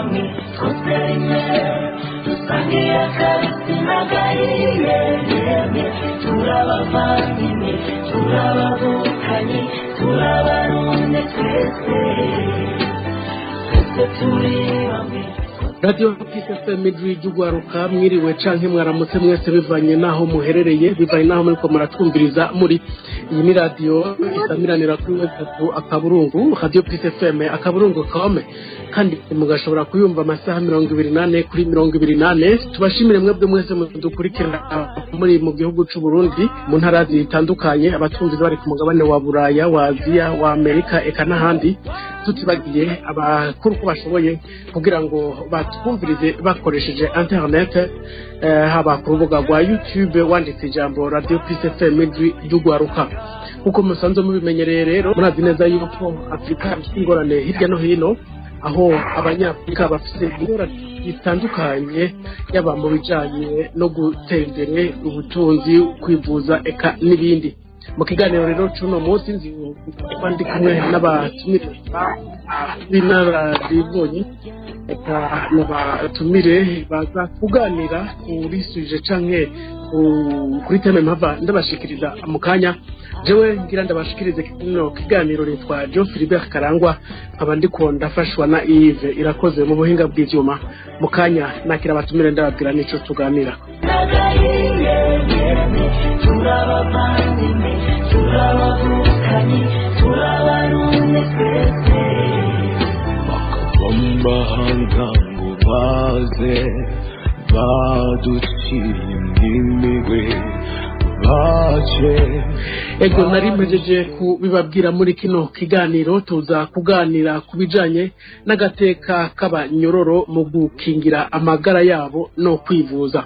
Bamwe twose rimwe dusangiye akabisi n'agahiye, yemwe turabavandimwe, turabavukanyi, turabarundi twese, twese turi bamwe. Radio Peace FM, ijwi ry'ugwaruka. Mwiriwe canke mwaramutse mwese, bivanye naho muherereye, bivanye naho muriko muratwumviriza muri. Iyi ni radio isamiranira kuri www.radiopeacefm.com, kandi mugashobora kuyumva amasaha 24/24. Tubashimire mwebwe mwese mudukurikirana muri mu gihugu c'u Burundi, mu ntara zitandukanye, abatwumviza bari ku mugabane wa Buraya, wa Aziya, wa Amerika, eka n'ahandi, tutibagiye abakuru uko bashoboye kugira ngo batwumvirize bakoresheje internet, haba ku rubuga rwa YouTube wanditse ijambo Radio Peace FM, ijwi ry'ugwaruka. Kuko musanzwe mubimenyereye rero, murazi neza yuko Afurika ifite ingorane hirya no hino, aho Abanyafurika bafite ingorane zitandukanye, yaba mu bijanye no gutera imbere, ubutunzi, kwivuza, eka n'ibindi. Mu kiganiro rero c'uno munsi nzi kuba ndi kumwe n'abatumire b'inararibonye, eka n'abatumire baza kuganira kuri sujet canke kuri thème mpava ndabashikiriza mu kanya. Jewe ngira ndabashikirize kino kiganiro nitwa John Philibert Karangwa, nkaba ndiko ndafashwa na Yves Irakoze mu buhinga bw'ivyuma. Mu kanya nakira abatumire, ndababwira n'ico tuganira. N'agahiye, yemwe turabavandimwe, turabavukanyi, turabarundi twese. Bakava mu mahanga ngo baze baduciye imigwe bace. Ego, nari mpejeje kubibabwira, muri kino kiganiro tuza kuganira ku bijanye n'agateka k'abanyororo mu gukingira amagara yabo no kwivuza.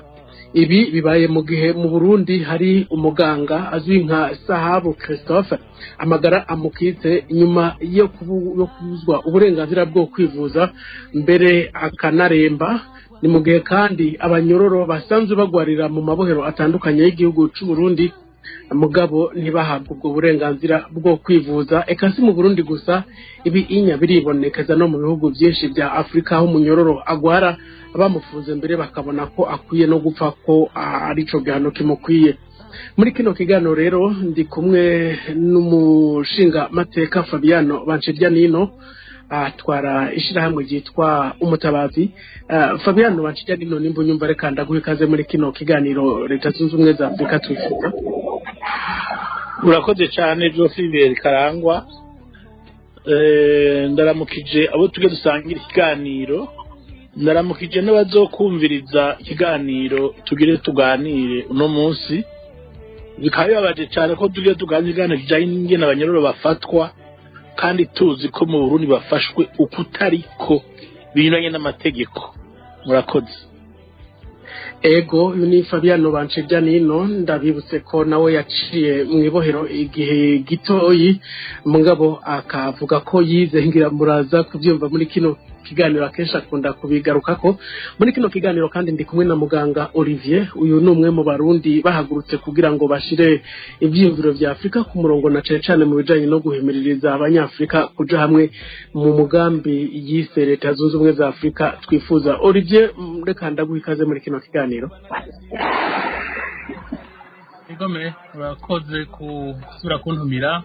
Ibi bibaye mu gihe mu Burundi hari umuganga azwi nka Sahabu Christophe amagara amukitse nyuma yo kubuzwa uburenganzira bwo kwivuza, mbere akanaremba. Ni mu gihe kandi abanyororo basanzwe bagwarira mu mabohero atandukanye y'igihugu c'u Burundi, mugabo ntibahabwe ubwo burenganzira bwo kwivuza. Eka si mu Burundi gusa, ibi inya biribonekeza no mu bihugu byinshi bya Afurika, aho umunyororo agwara bamufuze, mbere bakabona ko akwiye no gupfa, ko arico gihano kimukwiye. Muri kino kiganiro rero ndi kumwe n'umushinga mateka Fabiano Banshiryanino, atwara ishirahamwe ryitwa Umutabazi. Fabiano Banshiryanino, nimba unyumva, reka ndaguha ikaze muri kino kiganiro Leta Zunze Ubumwe za Afurika twifuza. Urakoze cyane, Geoffrey Karangwa. Ndaramukije abo tujye dusangira ikiganiro, ndaramukije n'abazokumviriza ikiganiro tugire tuganire uno munsi. Bikaba bibabaje cyane ko tujye tuganira ikiganiro kijyanye n'ingene abanyororo bafatwa, kandi tuzi ko mu Burundi bafashwe ukutariko, binyuranye n'amategeko. Murakoze. Ego, uyu ni Fabiano Banshiryanino. Ndabibutse ko nawe yaciye mu ibohero igihe gitoyi, mugabo akavuga ko yize. Ngira muraza kubyumva muri kino kiganiro, akenshi akunda kubigarukako. Muri kino kiganiro kandi ndi kumwe na muganga Olivier. Uyu ni umwe mu Barundi bahagurutse kugira ngo bashire ivyiyumviro vya Afurika ku murongo, na cane cane mu bijanye no guhimiririza Abanyafurika kuja hamwe mu mugambi yise Leta Zunze Ubumwe za Afurika twifuza. Olivier, reka ndaguha ikaze muri kino kiganiro. Igome, urakoze gusubira kuntumira.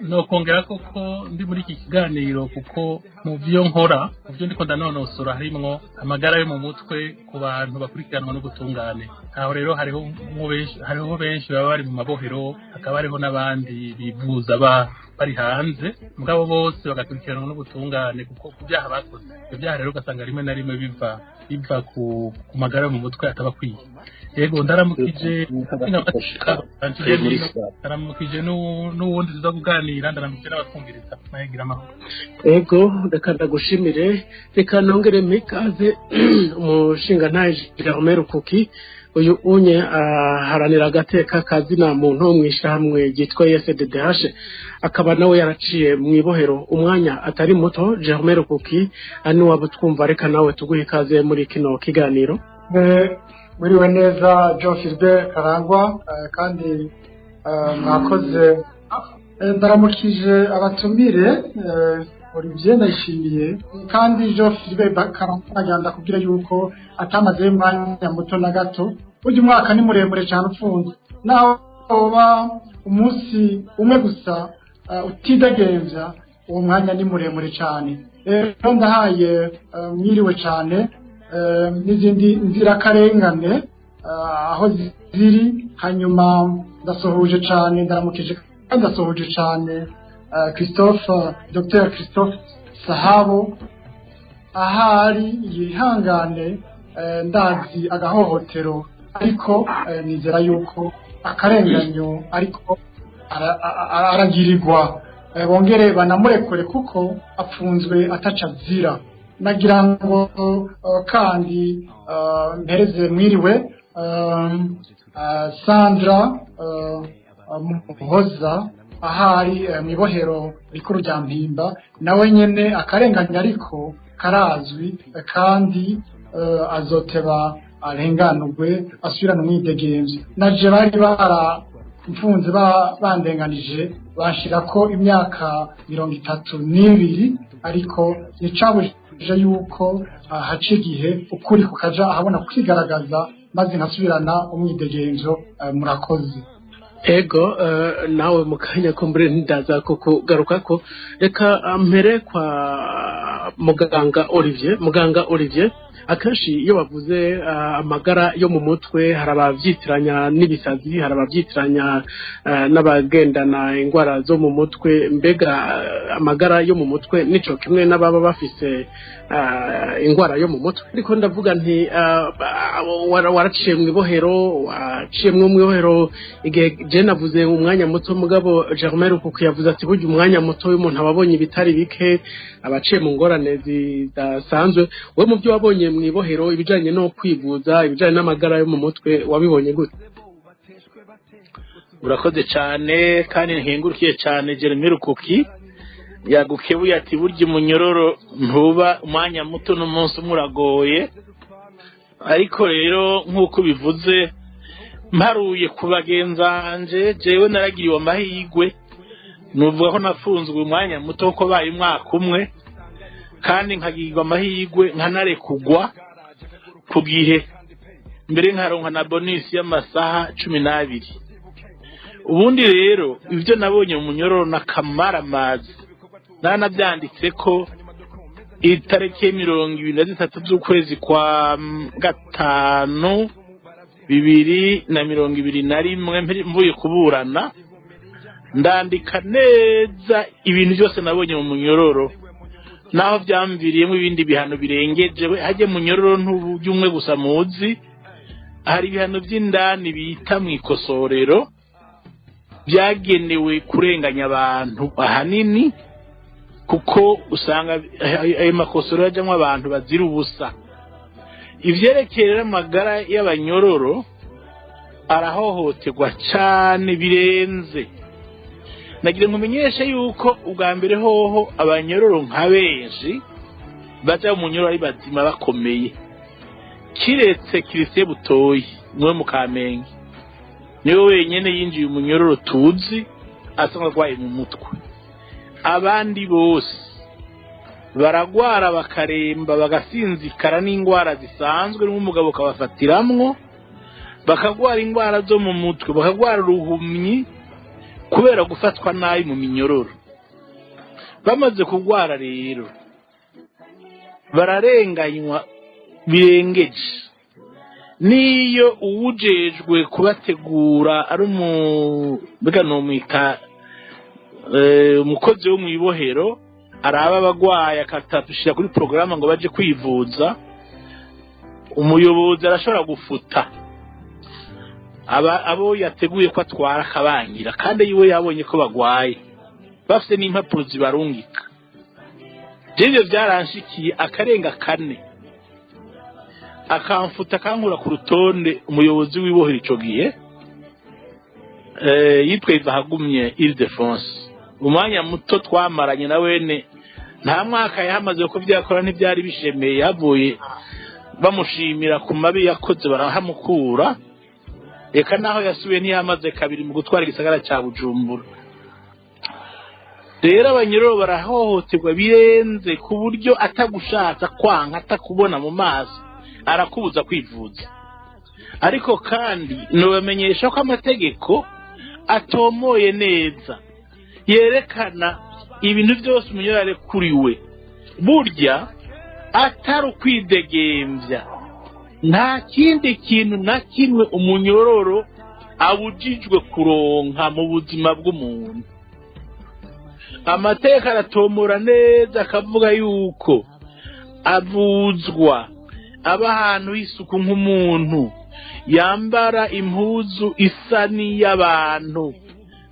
Nokongera koko ndi muri iki kiganiro kuko mu byo nkora, mu byo ndiko ndanonosora, harimwo amagara yo mu mutwe ku bantu bakurikiranwa n'ubutungane. Aho rero hariho benshi baba bari mu mabohero, hakaba hariho n'abandi bivuza bari hanze, mugabo bose bagakurikiranwa n'ubutungane kuko ku byaha bakoze. Ibyo byaha rero ugasanga rimwe na rimwe biva ku magara yo mu mutwe ataba akwiye. Yego, ndaramukije n'uwundi tuza kuganira, ndaramukije n'abatwumviriza. Nayigira amahoro. Ego, reka ndagushimire. Reka nongere mpe umushinga ntaje Jerome Rukuki. Uyu unye aharanira agateka kazina muntu mu ishyirahamwe ryitwa SDDH, akaba nawe yaraciye mu ibohero umwanya atari muto. Jerome Rukuki, niwaba twumva, reka nawe tuguhe ikaze muri kino kiganiro. Mwiriwe neza, John Philbert Karangwa, kandi mwakoze. Ndaramukije abatumire, Olivier Ndayishimiye kandi Jean Philippe Karamaganda, kugira yuko atamazeyo umwanya muto na gato. Burya umwaka ni muremure cyane upfunze, naho uba umunsi umwe gusa utidegemvya, uwo mwanya ni muremure cyane. Rero ndahaye mwiriwe cyane n'izindi nzirakarengane aho ziri. Hanyuma ndasuhuje cyane, ndaramukije kandi ndasuhuje cyane Christophe, Dr Christophe Sahabo, ahari yihangane. Ndazi agahohotero, ariko nizera yuko akarenganyo ariko aragirirwa, bongere banamurekure kuko apfunzwe ataca azira. Nagira ngo kandi mpereze mwiriwe Sandra Muhoza ahari mw'ibohero rikuru rya Mpimba. Nawe nyene akarenganya ariko karazwi, kandi azoteba arenganurwe, asubirane umwidegemvyo. Naje bari baramfunze, bandenganije, banshirako imyaka 32, ariko nicabujije yuko haca igihe ukuri kukaja ahabona, kwigaragaza, maze nkasubirana umwidegemvyo. Murakoze. Ego, nawe mu kanya ko mbere ndaza kugaruka ko reka mpere kwa muganga Olivier. Muganga Olivier, akenshi iyo bavuze amagara yo mu mutwe, hari abavyitiranya n'ibisazi, hari abavyitiranya n'abagendana indwara zo mu mutwe. Mbega amagara yo mu mutwe nico kimwe n'ababa bafise indwara yo mu mutwe? Ariko ndavuga nti waraciye mu ibohero, waciyemwo mu ibohero igihe je navuze umwanya muto, mugabo Germain Rukuku yavuze ati burya umwanya muto w'umuntu aba abonye ibitari bike, abaciye mu ngorane zidasanzwe. We mu byo wabonye mu ibohero, ibijanye no kwivuza, ibijanye n'amagara yo mu mutwe, wabibonye gute? Urakoze cyane, kandi nkengurukiye cyane Jeremy Rukuki yagukebuye ati burya umunyororo ntuba umwanya muto, n'umunsi umwe uragoye. Ariko rero nk'uko bivuze, mparuye ku bagenzanje, jewe naragiriwe amahirwe, nuvuga ko nafunzwe umwanya muto kuko baye umwaka umwe, kandi nkagirirwa amahirwe nkanarekugwa ku gihe, mbere nkaronka na bonus y'amasaha 12. Ubundi rero ibyo nabonye mu munyororo n'akamaramazi, nanabyanditse ko itariki 23 z'ukwezi kwa gatanu 2021, mvuye kuburana, ndandika neza ibintu byose nabonye mu munyororo, naho byamviriyemo ibindi bihano birengeje. Hajye munyororo nt'uburyo gusa muzi, hari ibihano by'indani bita mu ikosorero, byagenewe kurenganya abantu ahanini, kuko usanga ayo makosoro yajyamo abantu bazira ubusa. Ivyerekeye rero amagara y'abanyororo, arahohoterwa cane birenze. Nagira ngo umenyeshe yuko ubwa mbere hoho abanyororo nka benshi baja mu munyororo ari bazima bakomeye, kiretse Christian Butoyi niwe mu Kamenge, niwe wenyene yinjiye umunyororo tuzi asanzwe arwaye mu mutwe. Abandi bose baragwara, bakaremba, bagasinzikara n'indwara zisanzwe, n'umugabo ukabafatiramwo, bakagwara indwara zo mu mutwe, bakagwara uruhumyi kubera gufatwa nabi mu minyororo. Bamaze kugwara rero bararenganywa birengeje. Niyo uwujejwe kubategura ari mbega nomwita umukozi wo mu ibohero, araba abagwaye akatadushira kuri porogaramu ngo baje kwivuza, umuyobozi arashobora gufuta abo yateguye ko atwara, akabangira, kandi yiwe yabonye ko bagwaye, bafite n'impapuro zibarungika. Ivyo byaranshikiye akarenga kane, akamfuta, akankura ku rutonde. Umuyobozi w'ibohero ico gihe yitwa Ivahagumye Ildefonse. Umwanya muto twamaranye na wene, nta mwaka yahamaze, kuko byakora ntibyari bishemeye, yavuye bamushimira ku mabi yakoze barahamukura. Reka naho yasubiye ntiyamaze kabiri mu gutwara igisagara cya Bujumbura. Rero abanyororo barahohoterwa birenze, ku buryo atagushatsa kwanka, atakubona mu maso, arakubuza kwivuza. Ariko kandi nubamenyesha ko amategeko atomoye neza yerekana ibintu byose umunyororo arekuriwe. Burya atari ukwidegembya, nta kindi kintu na kimwe umunyororo abujijwe kuronka mu buzima bw'umuntu. Amateka aratomora neza, akavuga yuko avuzwa, aba ahantu h'isuku nk'umuntu, yambara impuzu isa n'iy'abantu,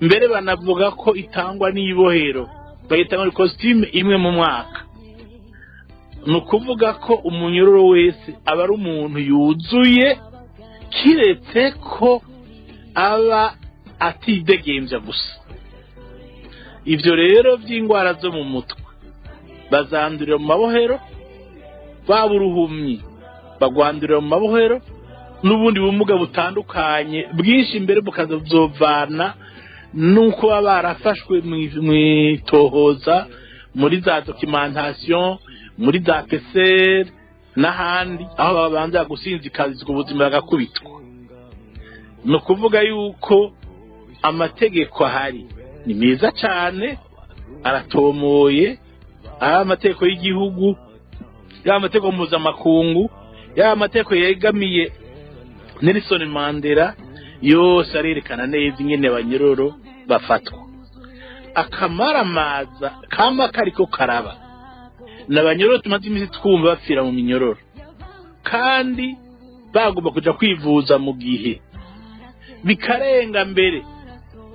mbere banavuga ko itangwa n'ibohero, bayita muri costume imwe mu mwaka. Ni ukuvuga ko umunyororo wese aba ari umuntu yuzuye, kiretse ko aba atidegembya gusa. Ibyo rero by'indwara zo mu mutwe bazandurira mu mabohero, baba uruhumyi bagwandurira mu mabohero, n'ubundi bumuga butandukanye bwinshi, mbere bukazovana nuko baba barafashwe mu itohoza, muri za documentation, muri za PCR n'ahandi, aho babanza gusinzikazwa ubuzima bagakubitwa. Ni ukuvuga yuko amategeko ahari ni meza cyane, aratomoye, ari amategeko y'igihugu, yaba amategeko mpuzamakungu, yaba amategeko yegamiye Nelson Mandela, yose arerekana neza ingene abanyororo bafatwa. Akamaramaza kama kariko karaba n'abanyororo tumaze iminsi twumva bapfira mu minyororo, kandi bagomba kuja kwivuza mu gihe bikarenga mbere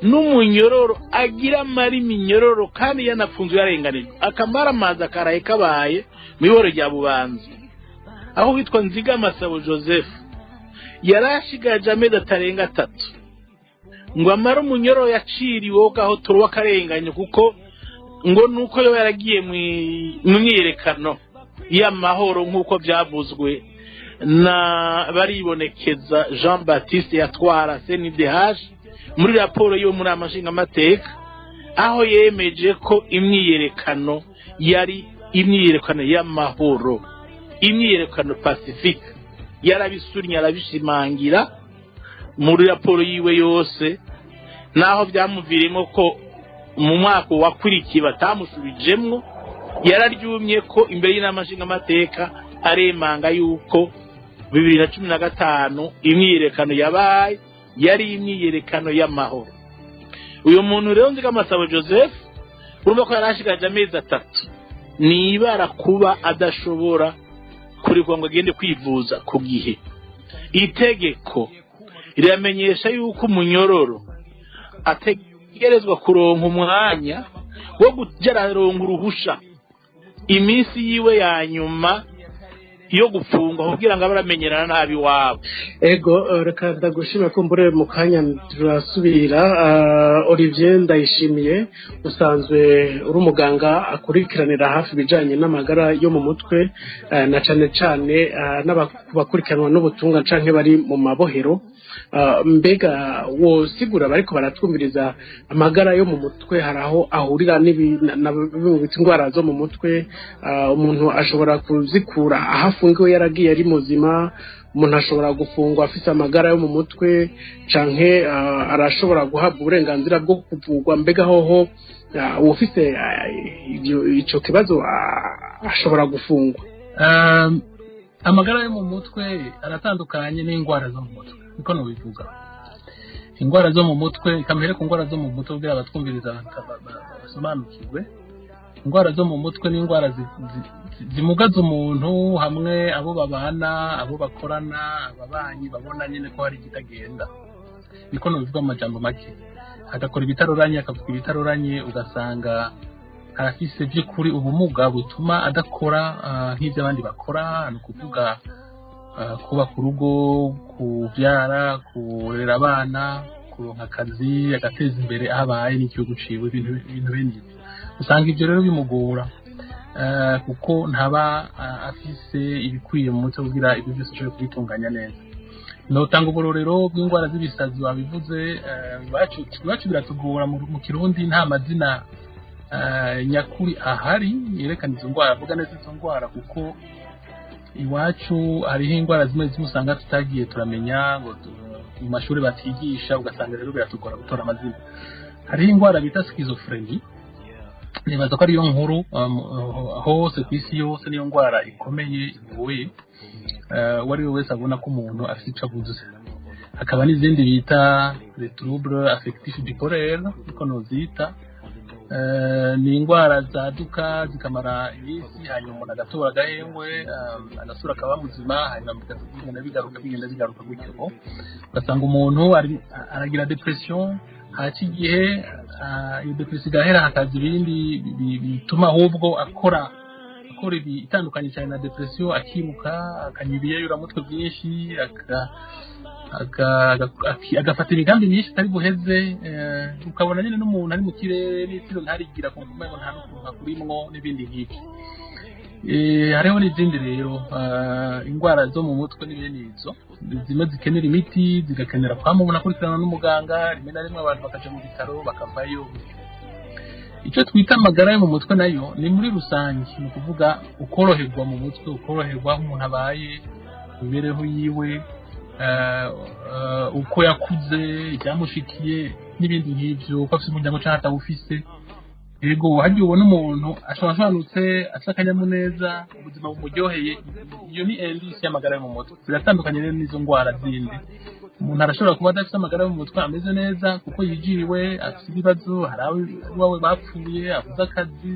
n'umunyororo agira amara iminyororo kandi yanapfunzwe yarenganijwe. Akamaramaza karaye kabaye mu iboro rya Bubanza, aho witwa Nziga Masabo Joseph yarashigaje amezi atarenga 3 ngo amare umunyororo yaciriwe aho turuwa akarenganye, kuko ngo nuko yo yaragiye mu myiyerekano y'amahoro nk'uko byavuzwe na Baribonekeza Jean Baptiste yatwara CNDH muri raporo yo muri amashinga amateka, aho yemeje ko imyiyerekano yari imyiyerekano y'amahoro, imyiyerekano pacifique. Yarabisunnye, arabishimangira muri raporo yiwe yose, naho byamuvirimo ko mu mwaka wakurikiye batamusubijemwo. Yararyumye ko imbere y'inama nshingamateka, aremanga yuko 2015 imyiyerekano yabaye yari imyiyerekano y'amahoro. Uyu muntu rero Nziga Masabo Joseph, urumva ko yarashigaje amezi 3, nibara kuba adashobora kurikwa ngo agende kwivuza ku gihe. Itegeko riramenyesha yuko umunyororo ategerezwa kuronka umwanya wo kuja araronka uruhusha iminsi yiwe ya nyuma yo gufungwa, kugira ngo abaramenyerana nabi wabo. Ego, reka ndagushima kumbure mu kanya turasubira. Olivier Ndayishimiye, usanzwe uri umuganga akurikiranira hafi ibijanye n'amagara yo mu mutwe, na cane cane n'abakurikiranwa n'ubutunga canke bari mu mabohero. Mbega wosigura bariko baratwumviriza, amagara yo mu mutwe hari aho ahurira n'indwara zo mu mutwe? Umuntu ashobora kuzikura aho afungiwe yaragiye ari muzima? Umuntu ashobora gufungwa afise amagara yo mu mutwe, canke arashobora guhabwa uburenganzira bwo kuvurwa? Mbega hoho uwufise ico kibazo ashobora gufungwa? Amagara yo mu mutwe aratandukanye n'indwara zo mu mutwe, niko nubivuga. Indwara zo mu mutwe, kamere ku ndwara zo mu mutwe kugira abatwumviriza basobanukirwe. Indwara zo mu mutwe ni indwara zimugaza umuntu, hamwe abo babana, abo bakorana, ababanyi babona nyine ko hari ikitagenda, niko nubivuga mu majambo make. Agakora ibitaroranye, akavuga ibitaroranye, ugasanga arafise by'ukuri ubumuga butuma adakora nk'ibyo abandi bakora. Ni ukuvuga kubaka urugo, kubyara, kurera abana, kuronka akazi, agateza imbere aho abaye n'igihugu ciwe, ibintu bene ibyo. Usanga ibyo rero bimugora, kuko ntaba afise ibikwiye mu mutwe kugira ibyo byose ashobore kubitunganya neza. Notanga uburorero bw'indwara z'ibisazi wabivuze. Iwacu biratugora mu Kirundi, nta mazina Nyakuri ahari yerekana izo ndwara, avuga neza izo ndwara, kuko iwacu hariho indwara zimwe zimwe usanga tutagiye turamenya ngo mu mashuri batigisha, ugasanga rero biratugora gutora amazina. Hariho indwara bita schizophrénie, nibaza ko ariyo nkuru hose ku isi yose, niyo ndwara ikomeye igoye. Uwo ari we wese abona ko umuntu afite icyo abuze. Hakaba n'izindi bita les troubles affectifs bipolaires, niko nozita. Ni indwara zaduka zikamara iminsi, hanyuma umuntu agatora agahengwe, agasura akaba muzima, hanyuma bigenda bigaruka, bigenda bigaruka gutyo. Ugasanga umuntu aragira dépression, haca igihe iyo dépression igahera, hakaza ibindi bituma ahubwo akora ibi itandukanye cyane na dépression, akiruka, akanywa ibiyayuramutwe byinshi, agafata imigambi myinshi itari buheze. Ukabona nyine n'umuntu ari mu kirere n'itiro ntarigira, kumva umengo nta n'ukuntu akurimwo n'ibindi nk'ibyo. Hariho n'izindi rero indwara zo mu mutwe n'ibindi izo zimwe zikenera imiti, zigakenera kwama umuntu akurikiranwa n'umuganga, rimwe na rimwe abantu bakaja mu bitaro bakavayo. Icyo twita amagara yo mu mutwe nayo ni muri rusange, ni ukuvuga ukoroherwa mu mutwe, ukoroherwa aho umuntu abaye, imibereho yiwe, uko yakuze, ibyamushikiye n'ibindi nk'ibyo, uko afite umuryango cyangwa atawufise. Yego, harya ubona umuntu ashobora afite akanyamuneza, ubuzima bumuryoheye, iyo ni indice y'amagara yo mu mutwe. Biratandukanye rero n'izo ndwara zindi. Umuntu arashobora kuba adafite amagara yo mu mutwe ameze neza kuko yijiriwe, afite ibibazo, hari abawe bapfuye, abuze akazi,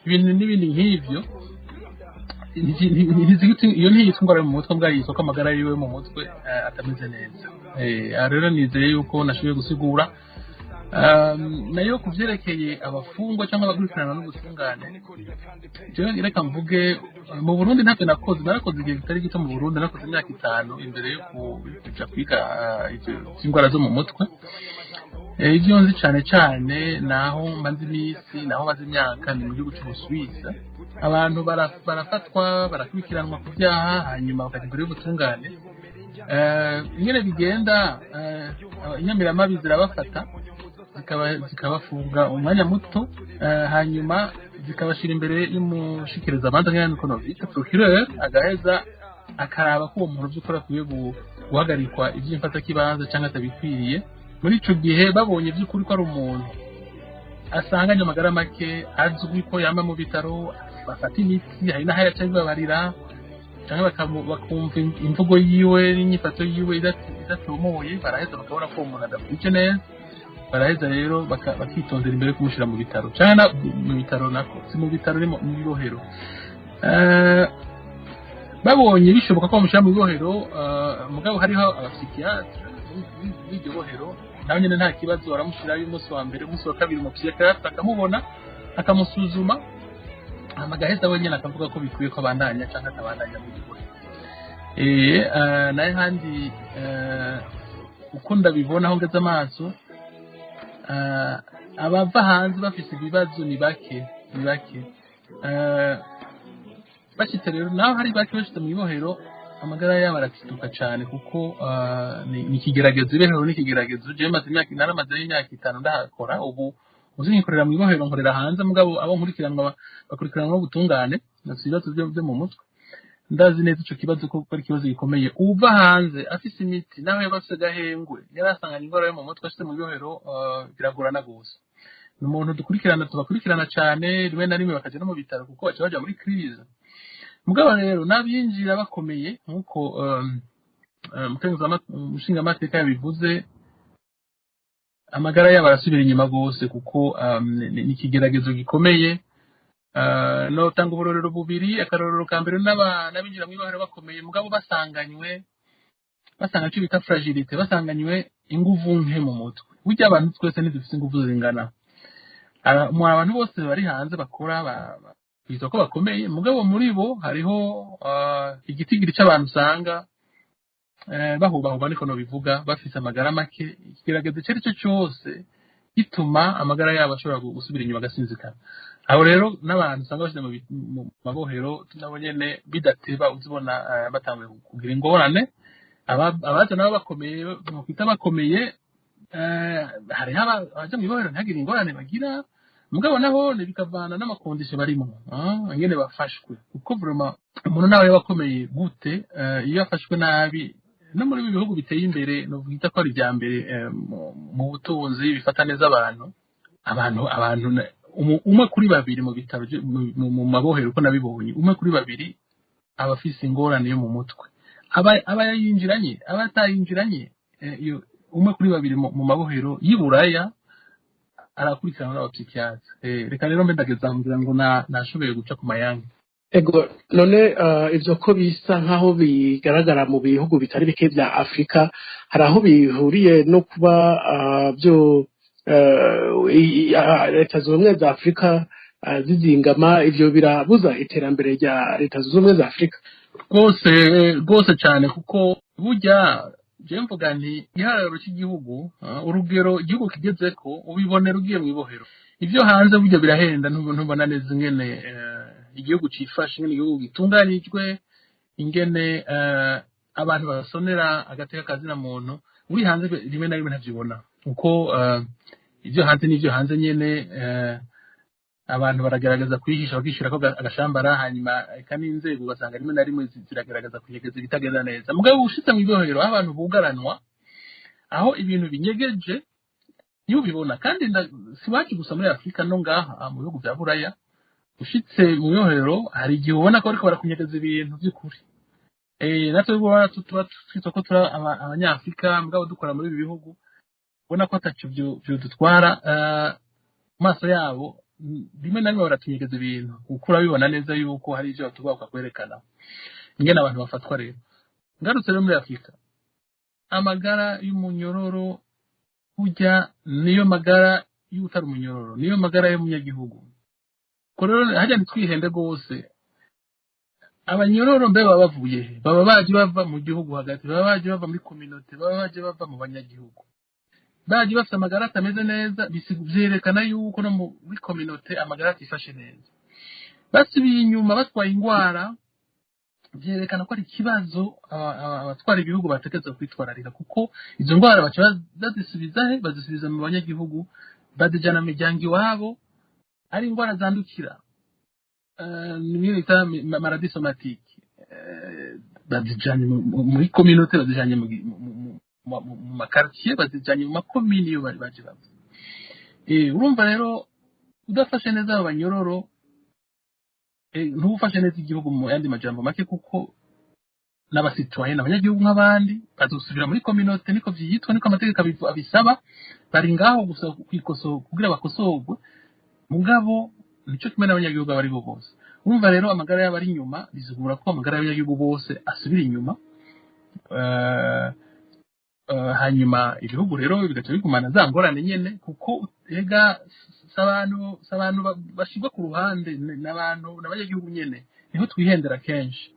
ibintu n'ibindi nk'ibyo. Iyo ntiyitwa indwara yo mu mutwe, mbwa yitwa ko amagara yiwe mu mutwe atameze neza. Aha rero nizeye yuko nashoboye gusigura. Nayo ku vyerekeye abafungwa cyangwa abakurikiranwa n'ubutungane, jewe reka mvuge mu Burundi ntavyo nakoze. Narakoze igihe kitari gito mu Burundi, narakoze imyaka 5 imbere yo kuja kwiga ivyo vy'indwara zo mu mutwe. Ivyo nzi cane cane, naho maze iminsi, naho maze imyaka, ni mu gihugu c'Ubusuwisi. Abantu barafatwa, barakurikiranwa ku vyaha, hanyuma bakaja imbere y'ubutungane. Ingene bigenda, inyamiramabi zirabafata, zikabafunga umwanya muto, hanyuma zikabashira imbere y'umushikirizamanza, nk'aya niko novyita procureur, agaheza akaraba ko uwo muntu vy'ukuri akwiye guhagarikwa ivy'imfatakibanza canke atabikwiriye. Muri ico gihe babonye vy'ukuri ko ari umuntu asanganye amagara make, azwi ko yama mu bitaro, bafata imiti, hari n'aho yaca bibabarira, canke bakumva imvugo yiwe n'inyifato yiwe idatomoye, baraheza bakabona ko uwo muntu adakwije neza, baraheza rero bakitondera imbere yo kumushira mu bitaro, canke mu bitaro nako si mu bitaro, ni mu ibohero. Babonye bishoboka ko bamushyira mu ibohero, mugabo hariho aba psychiatres b'iryo bohero, nawe nyine nta kibazo, baramushyirayo umunsi wa mbere, umunsi wa kabiri, umu psychiatre akamubona, akamusuzuma, hama agaheza wenyine akavuga ko bikwiye ko abandanya cyangwa atabandanya mu ibohero. Nayo handi uko ndabibona, aho ngeze amaso, abava hanze bafise ibibazo ni bake, ni bake. Bashitse rero, naho hari bake bashitse mu ibohero, amagara yabo aratituka cyane, kuko ni ikigeragezo, ibohero ni ikigeragezo. Jewe maze imyaka, naramazeyo imyaka 5 ndahakora. Ubu uzi nkikorera mu ibohero, nkorera hanze, mugabo abo nkurikiranwa bakurikiranwa n'ubutungane, bafise ibibazo byo mu mutwe. Ndazi neza ico kibazo ko ari ikibazo gikomeye. Uva hanze afise imiti, nawe yaba afise agahengwe, yari asanganye indwara yo mu mutwe, ashitse mu ibohero biragorana gose. Ni umuntu dukurikirana, tubakurikirana cyane, rimwe na rimwe bakaja no mu bitaro kuko baca baja muri crise. Mugabo rero n'abinjira bakomeye, nk'uko umushingamateka yabivuze, amagara yabo arasubira inyuma rwose, kuko ni ikigeragezo gikomeye. Notanga uburorero bubiri. Akarorero ka mbere, n'abinjira mu ibohero bakomeye, mugabo basanganywe icyo bita fragilité, basanganywe inguvu nke mu mutwe. Burya abantu twese ntidufise inguvu zingana. Mu abantu bose bari hanze bakora bitwa ko bakomeye, mugabo muri bo hariho igitigiri c'abantu usanga bahubahuba, niko nobivuga, bafise amagara make. Ikigeragezo icyo ari cyo cyose gituma amagara yabo ashobora gusubira inyuma, agasinzikana. Aho rero n'abantu usanga bashyize mu mabohero nabo nyene bidateba uzibona batanguye kugira ingorane. Abaza nabo bakomeye, nokwita bakomeye, hariho abaja mu ibohero ntihagire ingorane bagira. Mugabo naho bikavana n'ama conditions barimo, ingene bafashwe, kuko vraiment umuntu nawe yaba akomeye gute, iyo afashwe nabi, no muri ibi bihugu biteye imbere, novuga ko ari ibya mbere mu butunzi, bifata neza abantu, umwe kuri babiri mu bitaro, mu mabohero, uko nabibonye, umwe kuri babiri aba afise ingorane yo mu mutwe, aba yayinjiranye, aba atayinjiranye. Iyo umwe kuri babiri mu mabohero y'i Buraya arakurikiranwa n'aba psychiatres. Reka rero mbe ndageza ngira ngo nashoboye guca ku mayange. Ego, none ivyo ko bisa nkaho bigaragara mu bihugu bitari bike vya Afrika, hari aho bihuriye no kuba byo Leta Zunze Ubumwe za Afrika zizingama? Ivyo birabuza iterambere rya Leta Zunze Ubumwe za Afrika? Rwose, rwose cyane, kuko burya je mvuga nti igiharuro cy'igihugu, urugero igihugu kigezeko ubibonera ugiye mu ibohero. Ibyo hanze burya birahenda, ntubona neza ingene igihugu cifashe, ingene igihugu gitunganijwe, ingene abantu basonera agateka kazina muntu. Uri hanze rimwe na rimwe ntavyibona, kuko ibyo hanze n'ibyo hanze nyene, abantu baragerageza kwihisha, bakishyirako agashambara, hanyuma eka n'inzego ugasanga rimwe na rimwe ziragerageza kunyegeza ibitagenda neza. Mugabo ushitse mu ibohero, aho abantu bugaranwa, aho ibintu binyegeje, niyo ubibona. Kandi si iwacu gusa muri Afurika, no ngaha mu bihugu vya Buraya, ushitse mu ibohero hari igihe ubona ko bariko barakunyegeza ibintu by'ukuri. Natwe ubwo tuba twitwa ko turi abanyafurika, mugabo dukora muri ibi bihugu, ubona ko ataco vyodutwara mu maso yabo, rimwe na rimwe baratunyegeza ibintu, kuko urabibona neza yuko hari ivyo batubahuka kwerekana ingene abantu bafatwa. Rero ngarutse rero muri Afurika, amagara y'umunyororo burya niyo magara y'utari umunyororo, niyo magara y'umunyagihugu. Ko rero harya ntitwihende rwose. Abanyororo mbe baba bavuye he? Baba baje bava mu gihugu hagati, baba baje bava muri communauté, baba baje bava mu banyagihugu, baje bafite amagara atameze neza. Vyerekana yuko no muri communauté amagara atifashe neza. Basubiye inyuma batwaye ingwara, vyerekana ko ari ikibazo abatwara ibihugu bategerezwa kwitwararika, kuko izo ndwara baca bazisubiza he? Bazisubiza mu banyagihugu, bazijana mu miryango iwabo. Ari indwara zandukira, nimwe bita maladie somatique, bazijanye muri communauté, bazijanye mu ma quartiers, bazijanye mu makomini iyo bari baje bava. Urumva rero udafashe neza abo banyororo, ntubufashe neza igihugu mu yandi majambo make, kuko n'aba citoyens, abanyagihugu nk'abandi, bazosubira muri communauté, niko vyitwa, niko amategeko abisaba. Bari ngaho gusa kwikoso kugira bakosorwe, mugabo nico kimwe n'abanyagihugu abo ari bo bose. Urumva rero amagara y'abari inyuma bisigura ko amagara y'abanyagihugu bose asubira inyuma. Hanyuma ibihugu rero bigaca bigumana za ngorane nyene, kuko ega si abantu bashirwa ku ruhande, n'abantu n'abanyagihugu nyene. Niho twihendera kenshi.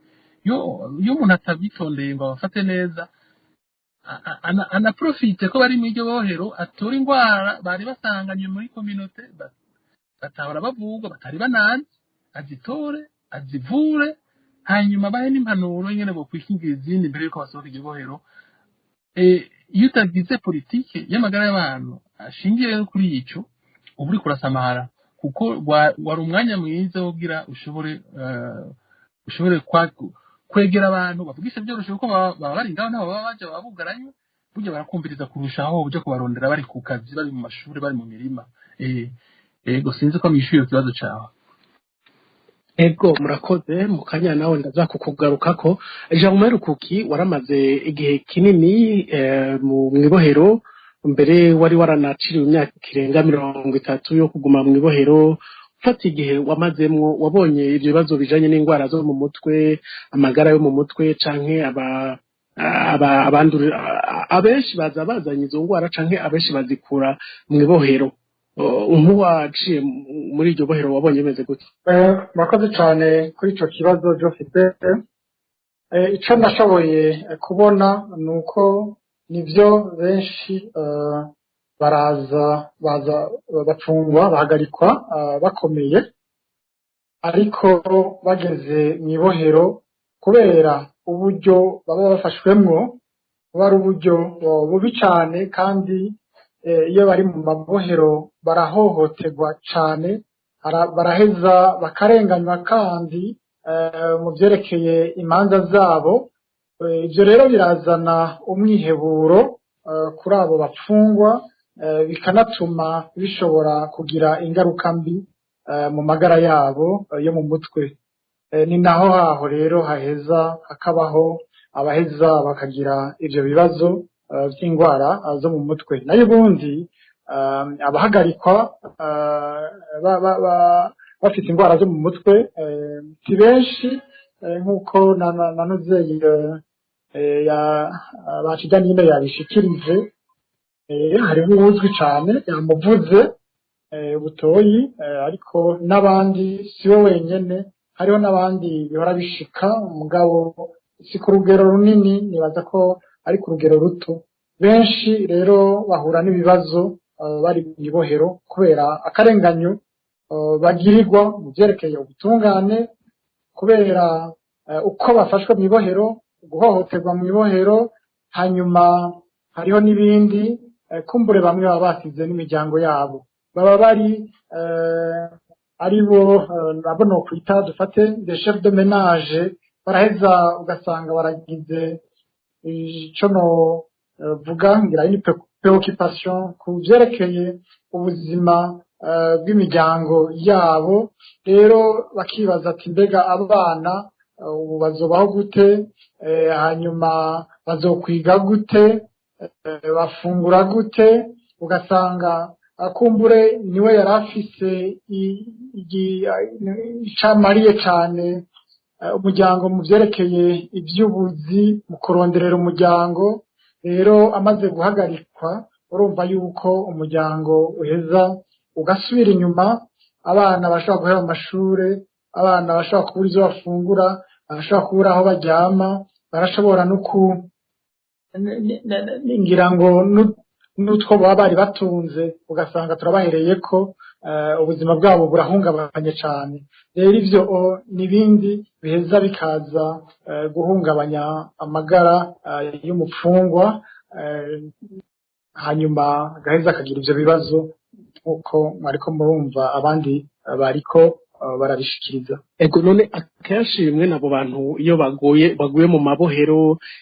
Iyo umuntu atabyitondeye ngo abafate neza, anaprofite ko bari mw'iryo bohero, atora ingwara bari basanganywe muri communauté, batahora bavugwa, batari bananze, azitore, azivure, hanyuma bahe n'impanuro ingene bokwishingira izindi mbere yuko basohoka iryo bohero. Iyo utagize politike y'amagara y'abantu ashingiye rero kuri ico, uba uriko urasamara, kuko wari umwanya mwiza wo kugira ushobore kwegera abantu, bavugisha byoroshe, kuko baba bari ngaho, nabo baba baje, baba bugaranywe, burya barakumviriza kurushaho uja kubarondera bari ku kazi, bari mu mashuri, bari mu mirima. Ego, sinzi ko mwishuye ikibazo cawe. Ego, murakoze. Mu kanya nawe ndaza kukugarukako. Jean Rukuki, waramaze igihe kinini mu ibohero, mbere wari waranaciriwe imyaka irenga 30 yo kuguma mu ibohero. Ufata igihe wamazemwo, wabonye ibyo bibazo bijanye n'indwara zo mu mutwe, amagara yo mu mutwe, canke aba aba abandura abenshi baza bazanye izo ndwara, canke abenshi bazikura mu ibohero. Nk'uwaciye muri iryo bohero, wabonye bimeze gute? Murakoze cyane kuri icyo kibazo, Jofite. Icyo nashoboye kubona ni uko nibyo, benshi baraza, baza bafungwa, bahagarikwa bakomeye, ariko bageze mu ibohero, kubera uburyo baba bafashwemwo buba ari uburyo bubi cyane, kandi Iyo bari mu mabohero barahohoterwa cane, baraheza bakarenganywa kandi mu vyerekeye imanza zabo. Ivyo rero birazana umwiheburo kuri abo bapfungwa, bikanatuma bishobora kugira ingaruka mbi mu magara yabo yo mu mutwe. Ni naho haho rero haheza hakabaho abaheza bakagira ivyo bibazo vy'ingwara zo mu mutwe. Nayo ubundi abahagarikwa bafite ingwara zo mu mutwe si benshi, nk'uko na Nuzeye ya Bacijanine yabishikirije. Hariho uwuzwi cane yamuvuze, Butoyi, ariko n'abandi si we wenyene, hariho n'abandi bihora bishika, mugabo si ku rugero runini, nibaza ko ari ku rugero ruto. Benshi rero bahura n'ibibazo bari mu ibohero kubera akarenganyo bagirirwa mu vyerekeye ubutungane, kubera uko bafashwe mu ibohero, guhohoterwa mu ibohero. Hanyuma hariho n'ibindi, kumbure bamwe baba basize n'imiryango yabo, baba bari ari bo nabo nokwita dufate des chefs de ménage, baraheza ugasanga baragize ico no vuga ngira ni préoccupation ku vyerekeye ubuzima bw'imiryango yabo. Rero bakibaza ati: "Mbega abana ubu bazobaho gute? Hanyuma bazokwiga gute? Bafungura gute?" Ugasanga akumbure niwe yari afise ico amariye cane umuryango mu vyerekeye ivy'ubuzi, mu kuronderera umuryango. Rero amaze guhagarikwa, urumva yuko umuryango uheza ugasubira inyuma. Abana bashobora guheba amashure, abana bashobora kubura ivyo bafungura, barashobora kubura aho baryama, barashobora no ku ngira ngo n'utwo baba bari batunze ugasanga turabahereye ko ubuzima bwabo burahungabanye cane. Rero ivyo n'ibindi biheza bikaza guhungabanya amagara y'umupfungwa, hanyuma agaheza akagira ivyo bibazo nk'uko mwariko murumva abandi bariko barabishikiriza. Ego, none akenshi bimwe n'abo bantu iyo baguye mu mabohero,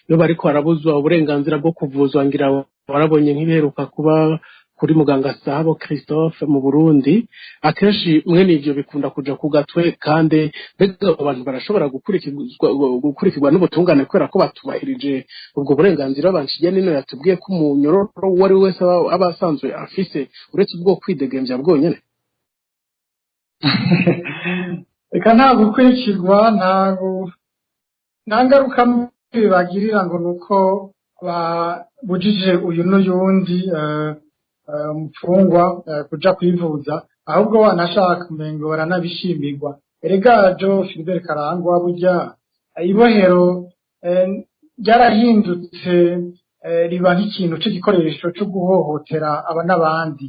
iyo bariko barabuzwa uburenganzira bwo kuvuzwa, ngira warabonye nk'ibiheruka kuba kuri muganga Sahabo Christophe mu Burundi, akenshi mwene ivyo bikunda kuja ku gatwe. Kandi mbega abo bantu barashobora gukurikirwa n'ubutungane kubera ko batubahirije ubwo burenganzira banciye nino yatubwiye ko umunyororo uwo ari we wese aba asanzwe afise, uretse ubwo kwidegemvya bwonyene? Reka, nta gukurikirwa, nta ngaruka mbi bagirira ngo ni uko babujije uyu n'uyundi mupfungwa kuja kwivuza. Ahubwo wanashaka umengo baranabishimirwa. Erega Jo Philbert Karangwa, burya ibohero ryarahindutse riba nk'ikintu c'igikoresho co guhohotera aba n'abandi.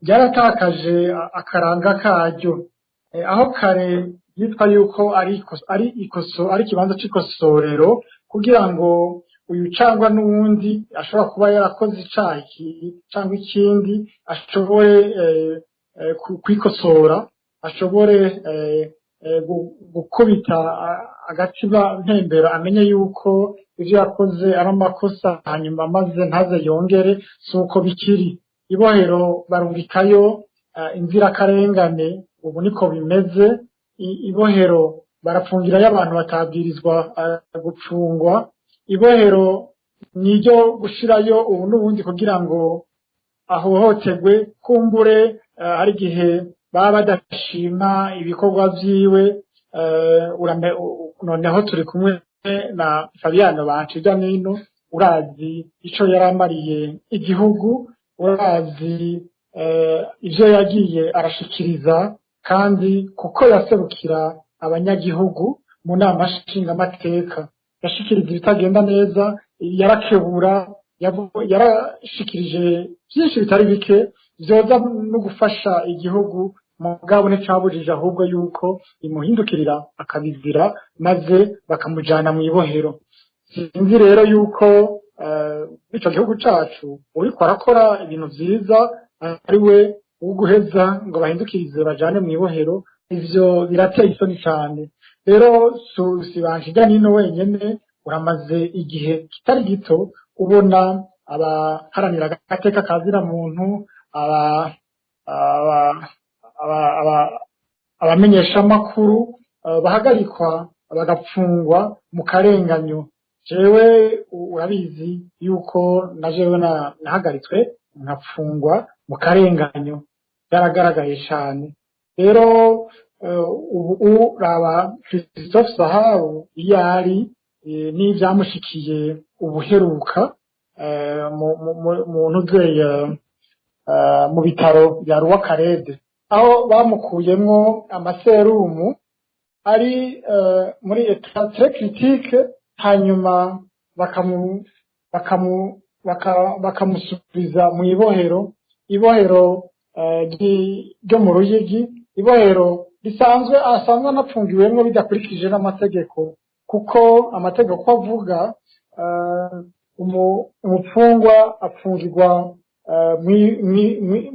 Ryaratakaje akaranga karyo. Aho kare yitwa yuko ari ikibanza c'ikosorero kugira ngo uyu cangwa n'uwundi ashobora kuba yarakoze icaha iki cangwa ikindi ashobore kwikosora, ashobore gukubita agatima mpembero, amenye yuko ivyo yakoze ari amakosa, hanyuma maze ntaze yongere. Si uko bikiri. Ibohero barungikayo inzirakarengane, ubu niko bimeze. Ibohero barapfungirayo abantu batabwirizwa gupfungwa. Ibohero niryo gushirayo ubu n'ubundi kugira ngo ahohoterwe. Kumbure hari igihe baba badashima ibikorwa vyiwe. Noneho turi kumwe na Fabiano Banshijyanino, urazi ico yaramariye igihugu, urazi ivyo yagiye arashikiriza, kandi kuko yaserukira abanyagihugu mu nama nshingamateka, yashikiriza ibitagenda neza, yarakebura, yarashikirije byinshi bitari bike vyoza no gufasha igihugu. Mugabo nticabujije ahubwo yuko imuhindukirira akabizira, maze bakamujana mu ibohero. Sinzi rero yuko ico gihugu cacu uriko arakora ibintu vyiza ari we uguheza ngo bahindukirize bajane mw'ibohero. Ivyo birateye isoni cane. Rero si Banshijya nino wenyene, uramaze igihe kitari gito ubona abaharanira agateka kazira muntu, abamenyeshamakuru bahagarikwa bagapfungwa mu karenganyo. Jewe urabizi yuko na jewe nahagaritswe nkapfungwa mu karenganyo, byaragaragaye cyane. Rero ubu uraba Christophe Sahabu iyo ari n'ibyamushikiye ubuheruka mu ntuzeye mu bitaro bya Ruwakarede, aho bamukuyemwo amaserumu ari muri état très critique, hanyuma bakamusubiza mu ibohero, ibohero ryo mu Ruyigi, ibohero risanzwe asanzwe anapfungiwemwo bidakurikije n'amategeko, kuko amategeko avuga umupfungwa apfungirwa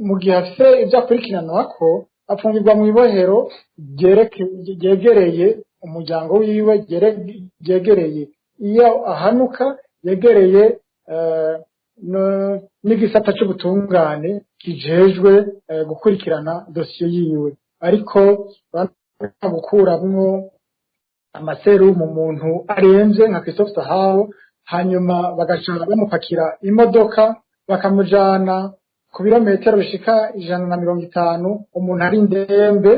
mu gihe afise ibyo akurikiranwako, apfungirwa mu ibohero ryegereye umuryango wiwe, ryegereye iyo ahanuka, yegereye n'igisata c'ubutungane kijejwe gukurikirana dosiye yiwe. Ariko gukuramwo amaserumu umuntu aremvye nka Christophe Sahabo, hanyuma bagaca bamupakira imodoka bakamujana ku birometero bishika 150, umuntu ari ndembe,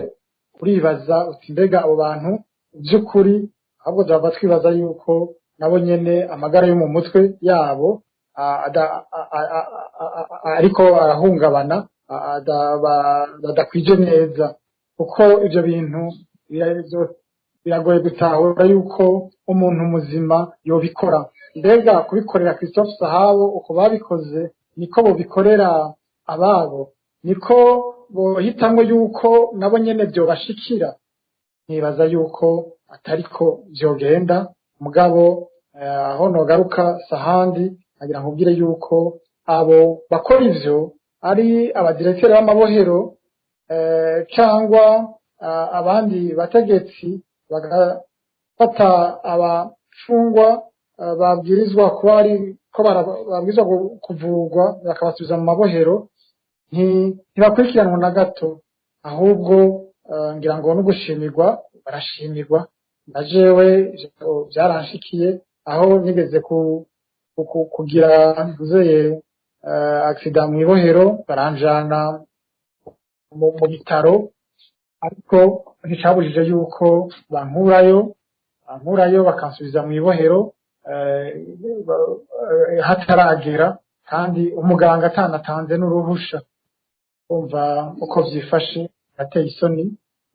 uribaza uti: "Mbega abo bantu by'ukuri?" Ahubwo duhava twibaza yuko nabo nyene amagara yo mu mutwe yabo ariko arahungabana, badakwije neza, kuko ivyo bintu biragoye gutahura yuko umuntu muzima yobikora. Mbega kubikorera Christophe Sahabo uko babikoze, niko bobikorera ababo? Niko bohitamwo yuko nabo nyene vyobashikira? Nibaza yuko atariko vyogenda. Mugabo aho nogaruka sahandi, agira nkubwire yuko abo bakora ivyo ari abadirektere b'amabohero cyangwa abandi bategetsi, bagafata abafungwa babwirizwa kuba ari ko babwirizwa kuvurwa bakabasubiza mu mabohero, ntibakurikiranwa na gato. Ahubwo ngira ngo no gushimirwa barashimirwa. Na jewe byaranshikiye aho nigeze kugira nzeye accident mu ibohero, baranjana mu bitaro, ariko nticabujije yuko bankurayo bakansubiza mu ibohero hataragera, kandi umuganga atanatanze n'uruhusha. Umva uko vyifashe, birateye isoni.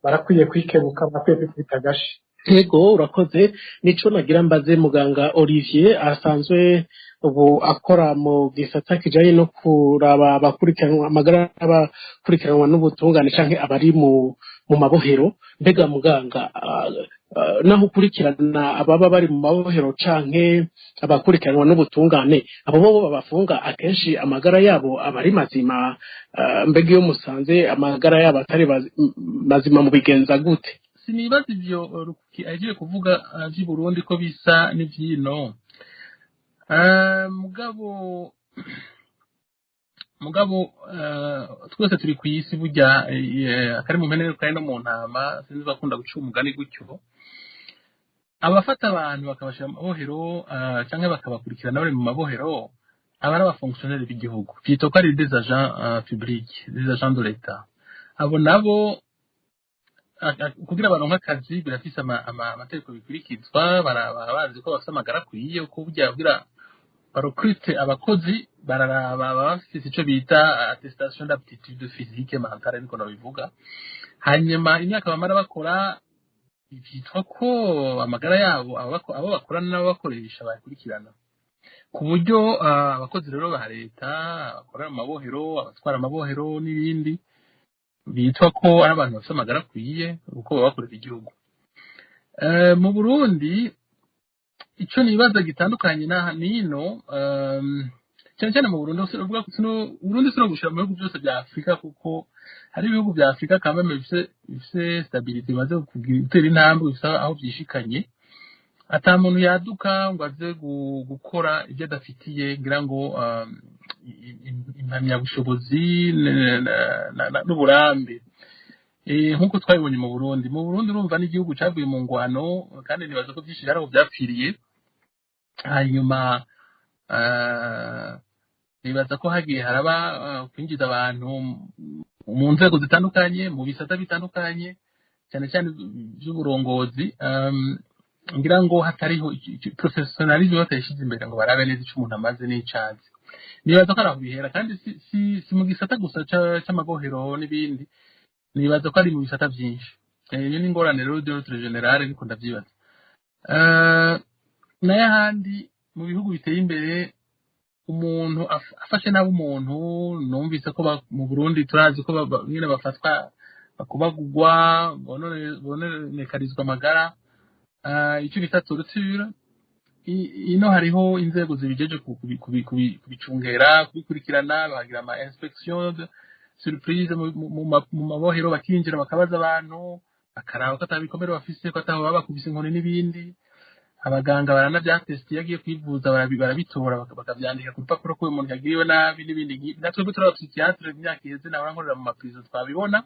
Barakwiye kwikebuka, barakwiye kwikubita agashi. Ego, urakoze. Nico nagira mbaze muganga Olivier, asanzwe ubu akora mu gisata kijanye no kuraba abakurikiranwa amagara, abakurikiranwa n'ubutungane canke abari mu mabohero. Mbega muganga, naho ukurikirana ababa bari mu mabohero canke abakurikiranwa n'ubutungane, abo bo babafunga akenshi amagara yabo aba ari mazima? Mbega iyo musanze amagara yabo atari mazima, mubigenza gute? Sinibaza ivyo Rukuki agiye kuvuga vy'i Burundi ko bisa n'ivyino. Mugabo twese turi ku isi burya, akari mu mpene kari no mu ntama. Sinzi bakunda guca umugani gutyo. Abafata abantu bakabashira mu mabohero canke bakabakurikirana bari mu mabohero, aba ari abafonctionnaire b'igihugu, vyitwa ko ari des agents publics, des agents de l'État. Abo nabo kugira baronke akazi birafise amategeko bikurikizwa. Baraba bazi ko bafise amagara akwiye, uko burya kugira barecrute abakozi bararaba baba bafise ico bita attestation d'aptitude physique, mentale, niko nabivuga. Hanyuma imyaka bamara bakora, vyitwa ko amagara yabo abo bakorana n'ababakoresha bakurikirana, ku buryo abakozi rero ba leta bakorera mu mabohero, abatwara amabohero n'ibindi, bitwa ko ari abantu bafite amagara akwiye kuko baba bakorera igihugu. Mu Burundi Ico nibaza gitandukanye na nino, cyane cyane mu Burundi, uvuga ko Burundi sino gushira mu bihugu byose bya Afurika, kuko hari ibihugu bya Afurika kameme bifise stabilité, bimaze gutera intambwe, bifise aho byishikanye, ata muntu yaduka ngo aze gukora ibyo adafitiye ngira ngo impamyabushobozi n'uburambe, nk'uko twabibonye mu Burundi. Mu Burundi, urumva, n'igihugu cyavuye mu ngwano, kandi nibaza ko byinshi hari aho byapfiriye. Hanyuma nibaza ko hagiye haraba kwinjiza abantu mu nzego zitandukanye, mu bisata bitandukanye, cyane cyane by'uburongozi, ngira ngo hatariho professionnalisme, batayishyize imbere ngo barabe neza icyo umuntu amaze n'icazi. Nibaza ko ari aho bihera, kandi si mu gisata gusa c'amabohero n'ibindi, nibaza ko ari mu bisata byinshi. Iyo ni ingorane rero d'ordre général, niko ndavyibaza. Nayo ahandi mu bihugu biteye imbere, umuntu afashe nabi umuntu, numvise ko mu Burundi turazi ko nyine bafatwa, bakubagugwa, bononekarizwa amagara, icyo bita torture. Ino hariho inzego zibijeje kubicungera, kubikurikirana, bakagira ama inspection surprise mu mabohero, bakinjira bakabaza abantu, bakaraba ko atabikomere bafise, ko ataho baba bakubise inkoni n'ibindi. Abaganga baranavyatesta, iyo agiye kwivuza barabitora, bakavyandika ku rupapuro ko uyu muntu yagiriwe nabi n'ibindi nk'ibi. Natwe turi aba psychiatre, imyaka iheze nahora nkorera mu maprison, twabibona,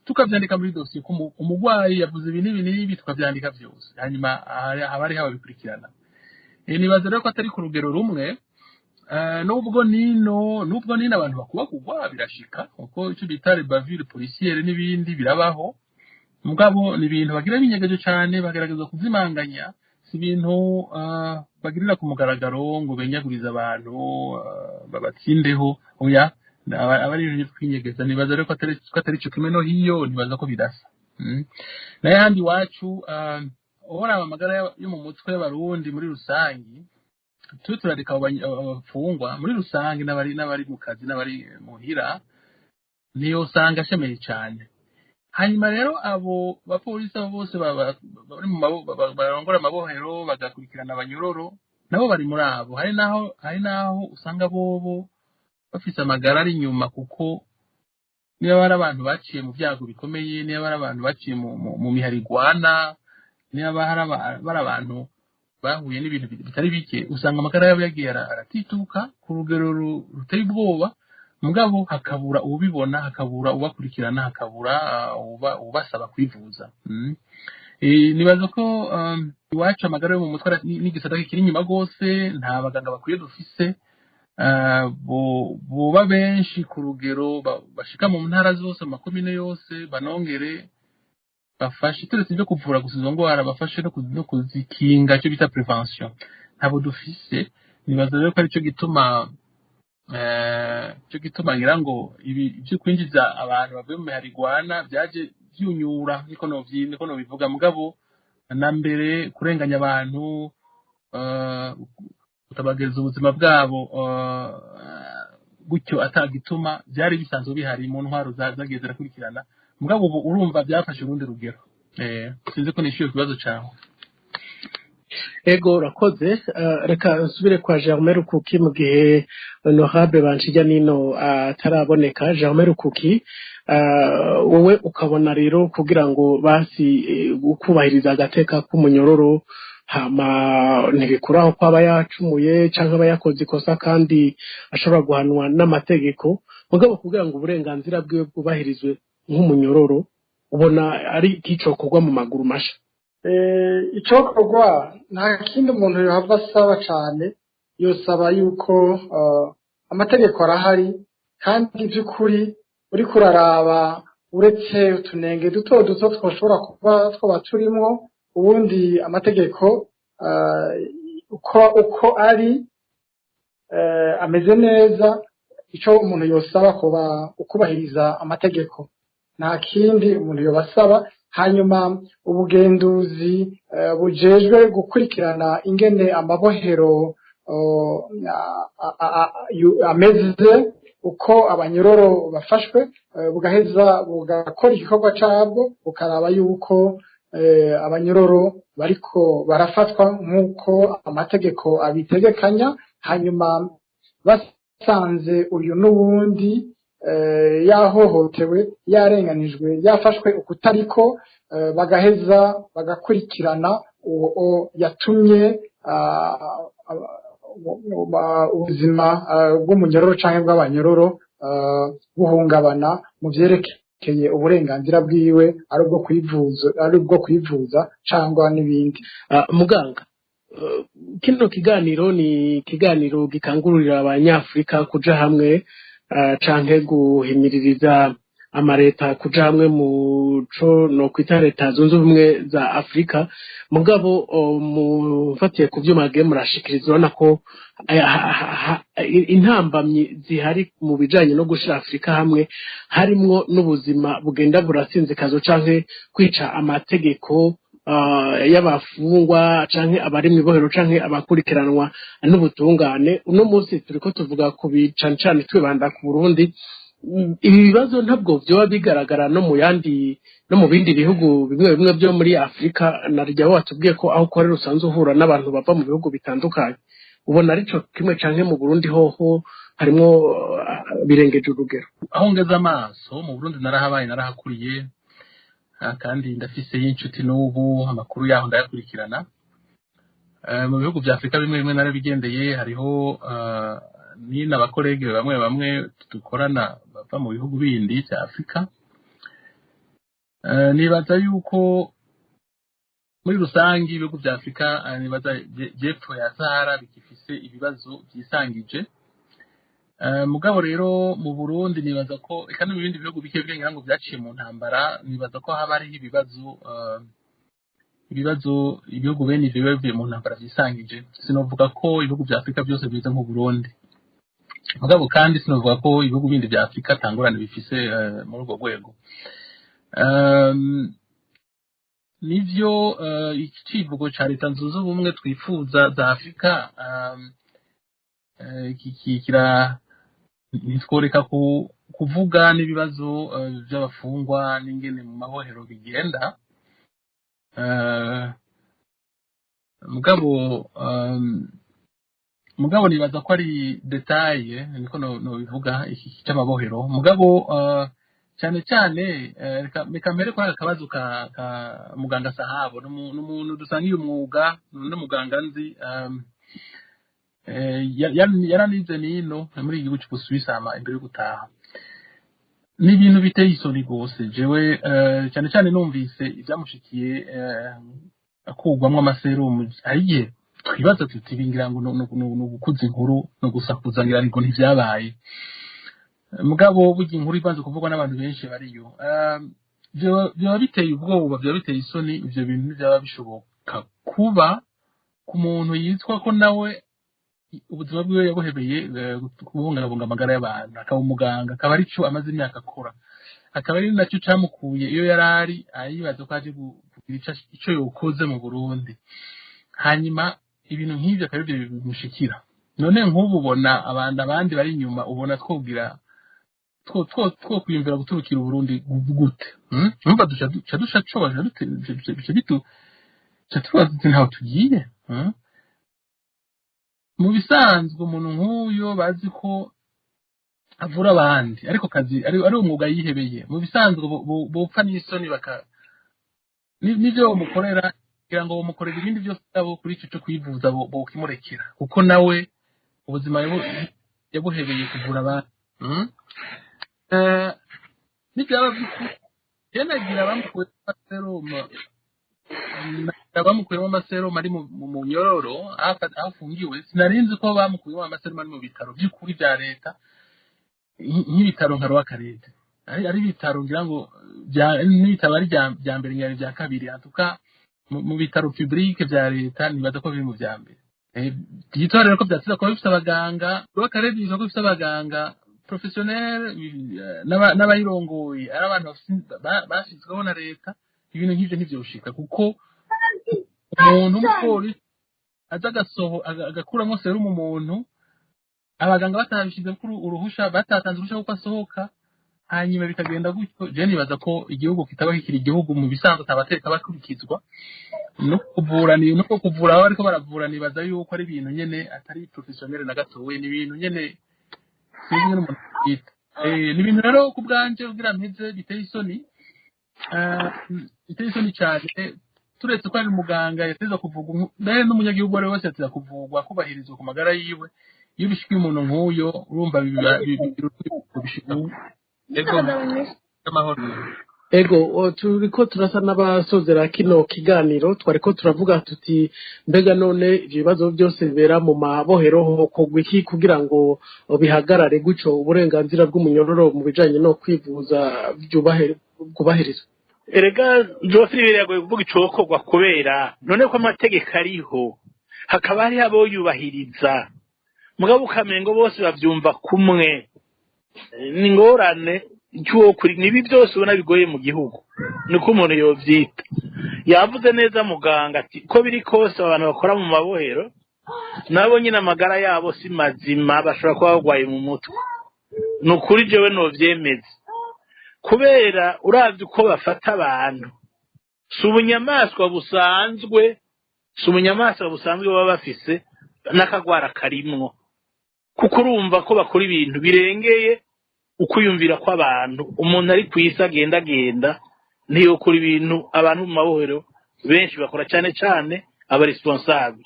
tukavyandika muri dosiye ko umugwayi yavuze ibi n'ibi n'ibi, tukavyandika vyose, hanyuma haba hariho ababikurikirana. Nibaza rero ko atari ku rugero rumwe. Nubwo nino abantu bakubakugwa birashika, kuko icyo bita bavure policière n'ibindi birabaho, mugabo ni ibintu bagira binyegeje cyane, bagerageza kuzimanganya. Si ibintu bagirira ku mugaragaro ngo benyagurize abantu, babatsindeho, oya, aba ari ibintu byo kwinyegeza. Nibaza rero ko atari ico kimwe no hiyo, nibaza ko bidasa. Nayo ahandi iwacu, uhora amagara yo mu mutwe y'Abarundi muri rusangi, tube turareka abo abafungwa muri rusange, n'abari mu kazi n'abari muhira, niyo usanga ashemeye cyane. Hanyuma rero abo bapolisi, abo bose bari mu barongora amabohero, bagakurikirana abanyororo, nabo bari muri abo. Hari naho usanga bobo bafise amagara ari inyuma, kuko niba ari abantu baciye mu byago bikomeye, niba ari abantu baciye mu miharigwana, niba bari abantu bahuye n'ibintu bitari bike, usanga amagara yabo yagiye aratituka ku rugero ruteye ubwoba, mugabo hakabura uwubibona, hakabura ubakurikirana, hakabura ubasaba kwivuza. Nibaza ko iwacu amagara yo mu mutwe n'igisata kikiri inyuma rwose. Nta baganga bakwiye dufise, boba benshi ku rugero bashika mu ntara zose, mu makomine yose, banongere bafashe, turetse ibyo kuvura gusa izo ndwara, bafashe no kuzikinga, icyo bita prévention, ntabwo dufise. Nibaza rero ko aricyo gituma cyo gituma ngira ngo ibi byo kwinjiza abantu bavuye mu miharigwana byaje byunyura, niko nobivuga. Mugabo na mbere kurenganya abantu, kutabagereza ubuzima bwabo gutyo atagituma, byari bisanzwe bihari mu ntwaro zagiye zirakurikirana, mugabo ubu urumva byafashe urundi rugero. Sinzi ko nishyuye ku kibazo cyawe. Ego, urakoze. Reka nsubire kwa Germain Rukuki mu gihe Honorable Banshijya nino ataraboneka. Germain Rukuki, wowe ukabona rero kugira ngo basi kubahiriza agateka k'umunyororo, hama ntibikuraho ko aba yacumuye cyangwa aba yakoze ikosa kandi ashobora guhanwa n'amategeko, mugabo kugira ngo uburenganzira bwiwe bwubahirizwe nk'umunyororo, ubona ari icokorwa mu maguru masha? Icokorwa nta kindi umuntu yohava asaba cyane, yosaba yuko amategeko arahari, kandi by'ukuri uriko uraraba, uretse utunenge duto duto twoshobora kuba twoba turimwo, ubundi amategeko uko ari ameze neza. Ico umuntu yosaba kuba ukubahiriza amategeko, nta kindi umuntu yobasaba. Hanyuma ubugenduzi bujejwe gukurikirana ingene amabohero ameze, uko abanyororo bafashwe, bugaheza bugakora igikorwa cabwo, bukaraba yuko abanyororo bariko barafatwa nk'uko amategeko abitegekanya, hanyuma basanze uyu n'uwundi yahohotewe, yarenganijwe, yafashwe ukutariko, bagaheza bagakurikirana uwo yatumye ubuzima bw'umunyororo canke bw'abanyororo buhungabana mu vyerekeye uburenganzira bwiwe, ari ubwo kwivuza, ari ubwo kwivuza cangwa n'ibindi. Muganga, kino kiganiro ni ikiganiro gikangurira Abanyafurika kuja hamwe canke guhimiririza amareta kuja hamwe mu co no kwita Leta Zunze Ubumwe za Afurika. Mugabo mufatiye ku vyuma mwagiye murashikiriza, urabona ko intambamyi zihari mu bijanye no gushira Afurika hamwe harimwo n'ubuzima bugenda burasinzikazwa canke kwica amategeko y'abafungwa canke abari mw'ibohero canke abakurikiranwa n'ubutungane. Uno munsi turiko tuvuga ku cane cane twibanda ku Burundi. Ibi bibazo ntabwo vyoba bigaragara no mu yandi, no mu bindi bihugu bimwe bimwe byo muri Afurika? Na rya watubwiye ko aho ukorera usanzwe uhura n'abantu bava mu bihugu bitandukanye, ubona arico kimwe canke mu Burundi hoho harimwo birengeje urugero? Aho ngeze amaso mu Burundi, narahabaye, narahakuriye, kandi ndafiseyo inshuti n'ubu, amakuru yaho ndayakurikirana. Mu bihugu vya Afurika bimwe bimwe narabigendeye, hariho ni n'aba collègues bamwe bamwe dukorana bava mu bihugu bindi vya Afurika. Nibaza yuko muri rusange ibihugu vya Afurika, nibaza vyepfo ya Sahara, bigifise ibibazo vyisangije. Mugabo rero mu Burundi nibaza ko, eka no mu bindi bihugu bike bike ngira ngo vyaciye mu ntambara, nibaza ko haba hariho ibibazo ibihugu bene ivyo biba bivuye mu ntambara vyisangije. Sinovuga ko ibihugu vya Afurika byose bimeze nk'u Burundi, mugabo kandi sinovuga ko ibihugu bindi vya Afurika atangorane bifise muri urwo rwego. Nivyo, icivugo ca Leta Zunze Ubumwe twifuza za Afurika kira ntitworeka kuvuga n'ibibazo vy'abafungwa n'ingene mu mabohero bigenda. Mugabo nibaza ko ari détail, niko nobivuga, iki c'amabohero. Mugabo cyane cyane, reka mpere kuri aka kabazo ka muganga Sahabo. N'umuntu dusangiye umwuga, n'umuganga nzi, yaranize nino muri iki gihugu c'Ubusuwisi. Hama imbere yo gutaha, ni ibintu biteye isoni rwose. Jewe cyane cyane numvise ibyamushikiye, akurwamwo amaserumu, hari igihe twibaza tuti bingira ngo ni ugukuza inkuru, no gusakuza, ngira ngo ntivyabaye. Mugabo burya inkuru ibanze kuvugwa n'abantu benshi bariyo. Byaba biteye ubwoba, byaba biteye isoni. Ivyo bintu ntivyaba bishoboka kuba ku muntu yitwa ko nawe ubuzima bwiwe yabuhebeye kubungabunga amagara y'abantu, akaba umuganga, akaba arico amaze imyaka akora, akaba ari nacyo camukuye iyo yari ari, ayibaza ko aje kugira ico yokoze mu Burundi, hanyuma ibintu nk'ivyo akaba arivyo bimushikira. None nk'ubu ubona abantu abandi bari inyuma, ubona twogira two kwiyumvira guturukira Uburundi gute? Urumva duca duca coba bica bitu ca tubaza tuti ntaho tugiye. Mu bisanzwe umuntu nk'uyo bazi ko avura abandi, ariko kazi ari umwuga yihebeye, mu bisanzwe bopfa n'isoni baka n'ivyo bamukorera, kugira ngo bamukorere ibindi byose abo kuri ico co kwivuza bokimurekera, kuko nawe ubuzima yabuhebeye kuvura abandi. Nibyaba by'ukuri, je nagira bamukuyemo amaserumu, nagira bamukuyemo amaserumu ari mu nyororo aho afungiwe. Sinarinzi ko bamukuyemo amaserumu ari mu bitaro by'ukuri bya leta, nk'ibitaro nka Rwakarete, ari ibitaro ngira ngo n'ibitaro ari bya mbere, ngira bya kabiri antuka mu bitaro public bya leta, nibaza ko biri mu bya mbere. Byitwa rero ko byateza kuba bifite abaganga. Rwakarete yitwa ko bifite abaganga professionnel, n'abayirongoye ari abantu bashyizweho na leta. Ibintu nk'ivyo ntivyoshika, kuko umuntu w'umupolisi aza agakuramo serumu umuntu, abaganga batabishyize kuri uruhusha, batatanze uruhusha kuko asohoka, hanyuma bikagenda gutyo. Je nibaza ko igihugu kitaba kikiri igihugu mu bisanzwe, atabateka bakurikizwa. No kuvura ni no kuvura, aho ariko baravura nibaza yuko ari ibintu nyene atari professionnel na gatoya, ni ibintu nyene sinzi nyene umuntu yita. Ni ibintu rero ku bwanje, kugira mpeze, biteye isoni, biteye isoni cyane. Turetse ko ari umuganga yateza kuvugwa, mbere n'umunyagihugu uwo ari we wese yateza kuvugwa, kubahirizwa ku magara yiwe. Iyo bishikiye umuntu nk'uyo, urumva bishika. Ego, amahoro. Ego, turiko turasa n'abasozera kino kiganiro. Twariko turavuga tuti: mbega none ivyo bibazo byose bibera mu mabohero, hokorwa iki kugira ngo bihagarare, gutyo uburenganzira bw'umunyororo mu bijanye no kwivuza bwubahirizwe? Erega byose biragoye kuvuga icokorwa, kubera none ko amategeko ariho, hakaba hariho abo yubahiriza, mugabo ukamengo bose bavyumva kumwe. Ni ingorane cy'uwo nibi byose ubona bigoye mu gihugu, niko umuntu yovyita. Yavuze neza muganga ati ko biri kose abantu bakora mu mabohero nabo nyine amagara yabo si mazima, bashobora kuba barwaye mu mutwe. Ni ukuri jewe novyemeza, kubera uravye uko bafata abantu, si ubunyamaswa busanzwe, si ubunyamaswa busanzwe baba bafise, n'akagwara karimwo, kuko urumva ko bakora ibintu birengeye ukwiyumvira kw'abantu. Umuntu ari ku isi agenda agenda ntiyokora ibintu abantu mu mabohero benshi bakora, cyane cyane aba responsable.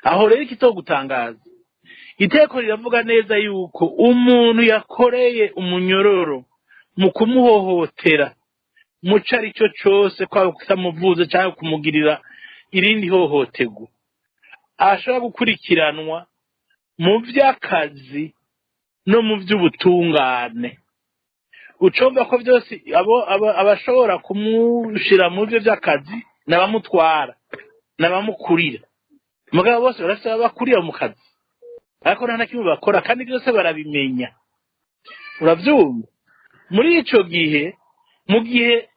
Aho rero ikitogutangaza, iteko riravuga neza yuko umuntu yakoreye umunyororo mu kumuhohotera muco ari cyo cyose, kwaba kutamuvuza cyangwa kumugirira irindi hohoterwa, ashobora gukurikiranwa mu by'akazi no mu by'ubutungane. Ucumva ko byose abo abashobora kumushira mu byo by'akazi n'abamutwara n'abamukurira, mugabo bose barafite ababakurira mu kazi, ariko nta na kimwe bakora kandi byose barabimenya. Urabyumva, muri ico gihe, mu gihe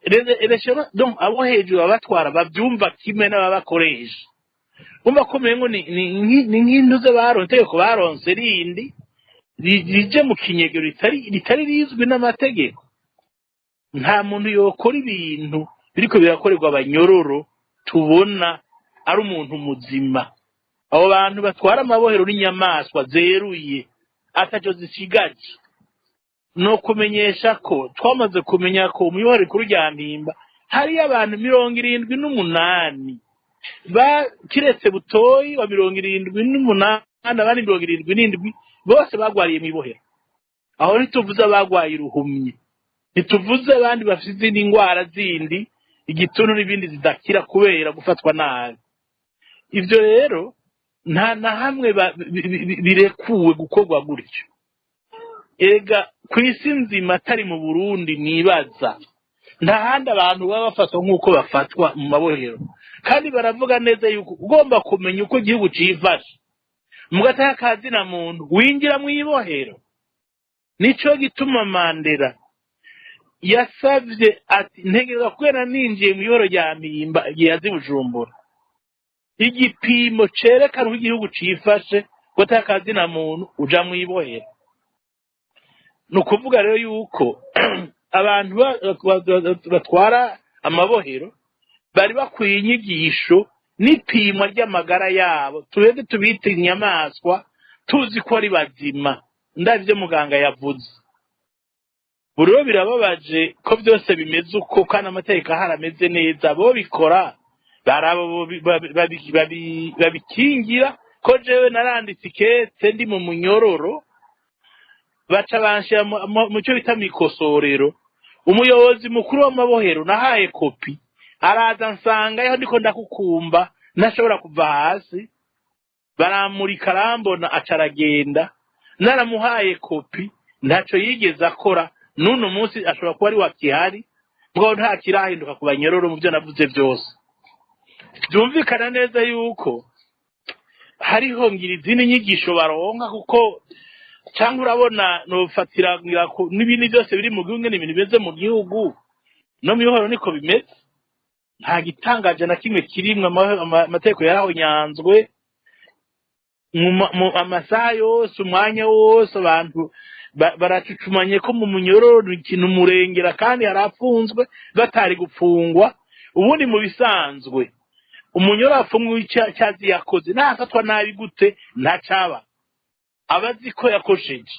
donc abo hejuru babatwara babyumva kimwe n'ababakoresha, umva ko umengo ni nk'intuze baronse, itegeko baronse rindi rije mu kinyegero ritari rizwi n'amategeko. Nta muntu yokora ibintu biriko birakorerwa abanyororo tubona ari umuntu muzima. Abo bantu batwara amabohero n'inyamaswa zeruye, ataco zisigaje. No kumenyesha ko twamaze kumenya ko mu ibohero rikuru rya Mpimba hariyo abantu 78, kiretse Butoyi wa 78, abandi 77 bose bagwariye mu ibohero. Aho ntituvuze abagwaye uruhumyi, ntituvuze abandi bafite izindi ndwara zindi, igituntu n'ibindi zidakira kubera gufatwa nabi. Ibyo rero nta na hamwe birekuwe gukorwa gutyo. Ega ku isi nzima, atari mu Burundi, nibaza nta handi abantu baba bafatwa nk'uko bafatwa mu mabohero. Kandi baravuga neza yuko ugomba kumenya uko igihugu cifashe mu gataka ka zina muntu winjira mu ibohero. Nico gituma Mandela yasavye ati: ntegerezwa kubera ninjiye mu ibohero rya Mpimba igihe yazi Bujumbura, igipimo cerekana uko igihugu cifashe ko ataka muntu uja mu ibohero. Ni ukuvuga rero yuko abantu batwara amabohero bari bakwiye inyigisho n'ipimwa ry'amagara yabo. Twebwe tubite inyamaswa tuzi ko ari bazima, ndabyo muganga yavuze. Buri birababaje ko byose bimeze uko kandi amategeko ahari ameze neza. Bo bikora barabo babikingira ko jewe naranditse ikete ndi mu munyororo, baca banshira mu cyo bita mikosorero. Umuyobozi mukuru w'amabohero nahaye kopi araza nsangayo ndiko ndakukumba, ntashobora kuva hasi, baramurika arambona, aca aragenda. Naramuhaye kopi, ntacyo yigeze akora. N'uno munsi ashobora kuba ari wakihari, mugabo nta kirahinduka ku banyororo. Mu byo navuze byose byumvikana neza yuko hariho ngira izindi nyigisho baronka, kuko cyangwa urabona nofatira ngira n'ibindi byose biri mu gihugu, n'ibintu bimeze mu gihugu no mu ihoro niko bimeze. Nta gitangaje na kimwe kirimwe. Amategeko yarahonyanzwe mu amasaha yose, umwanya wose. Abantu baracucumanye ko mu munyororo ikintu murengera, kandi harapfunzwe batari gupfungwa. Ubundi mu bisanzwe Umunyoro afungwa icyazi yakoze, nafatwa nabi gute ntacaba, aba azi ko yakosheje.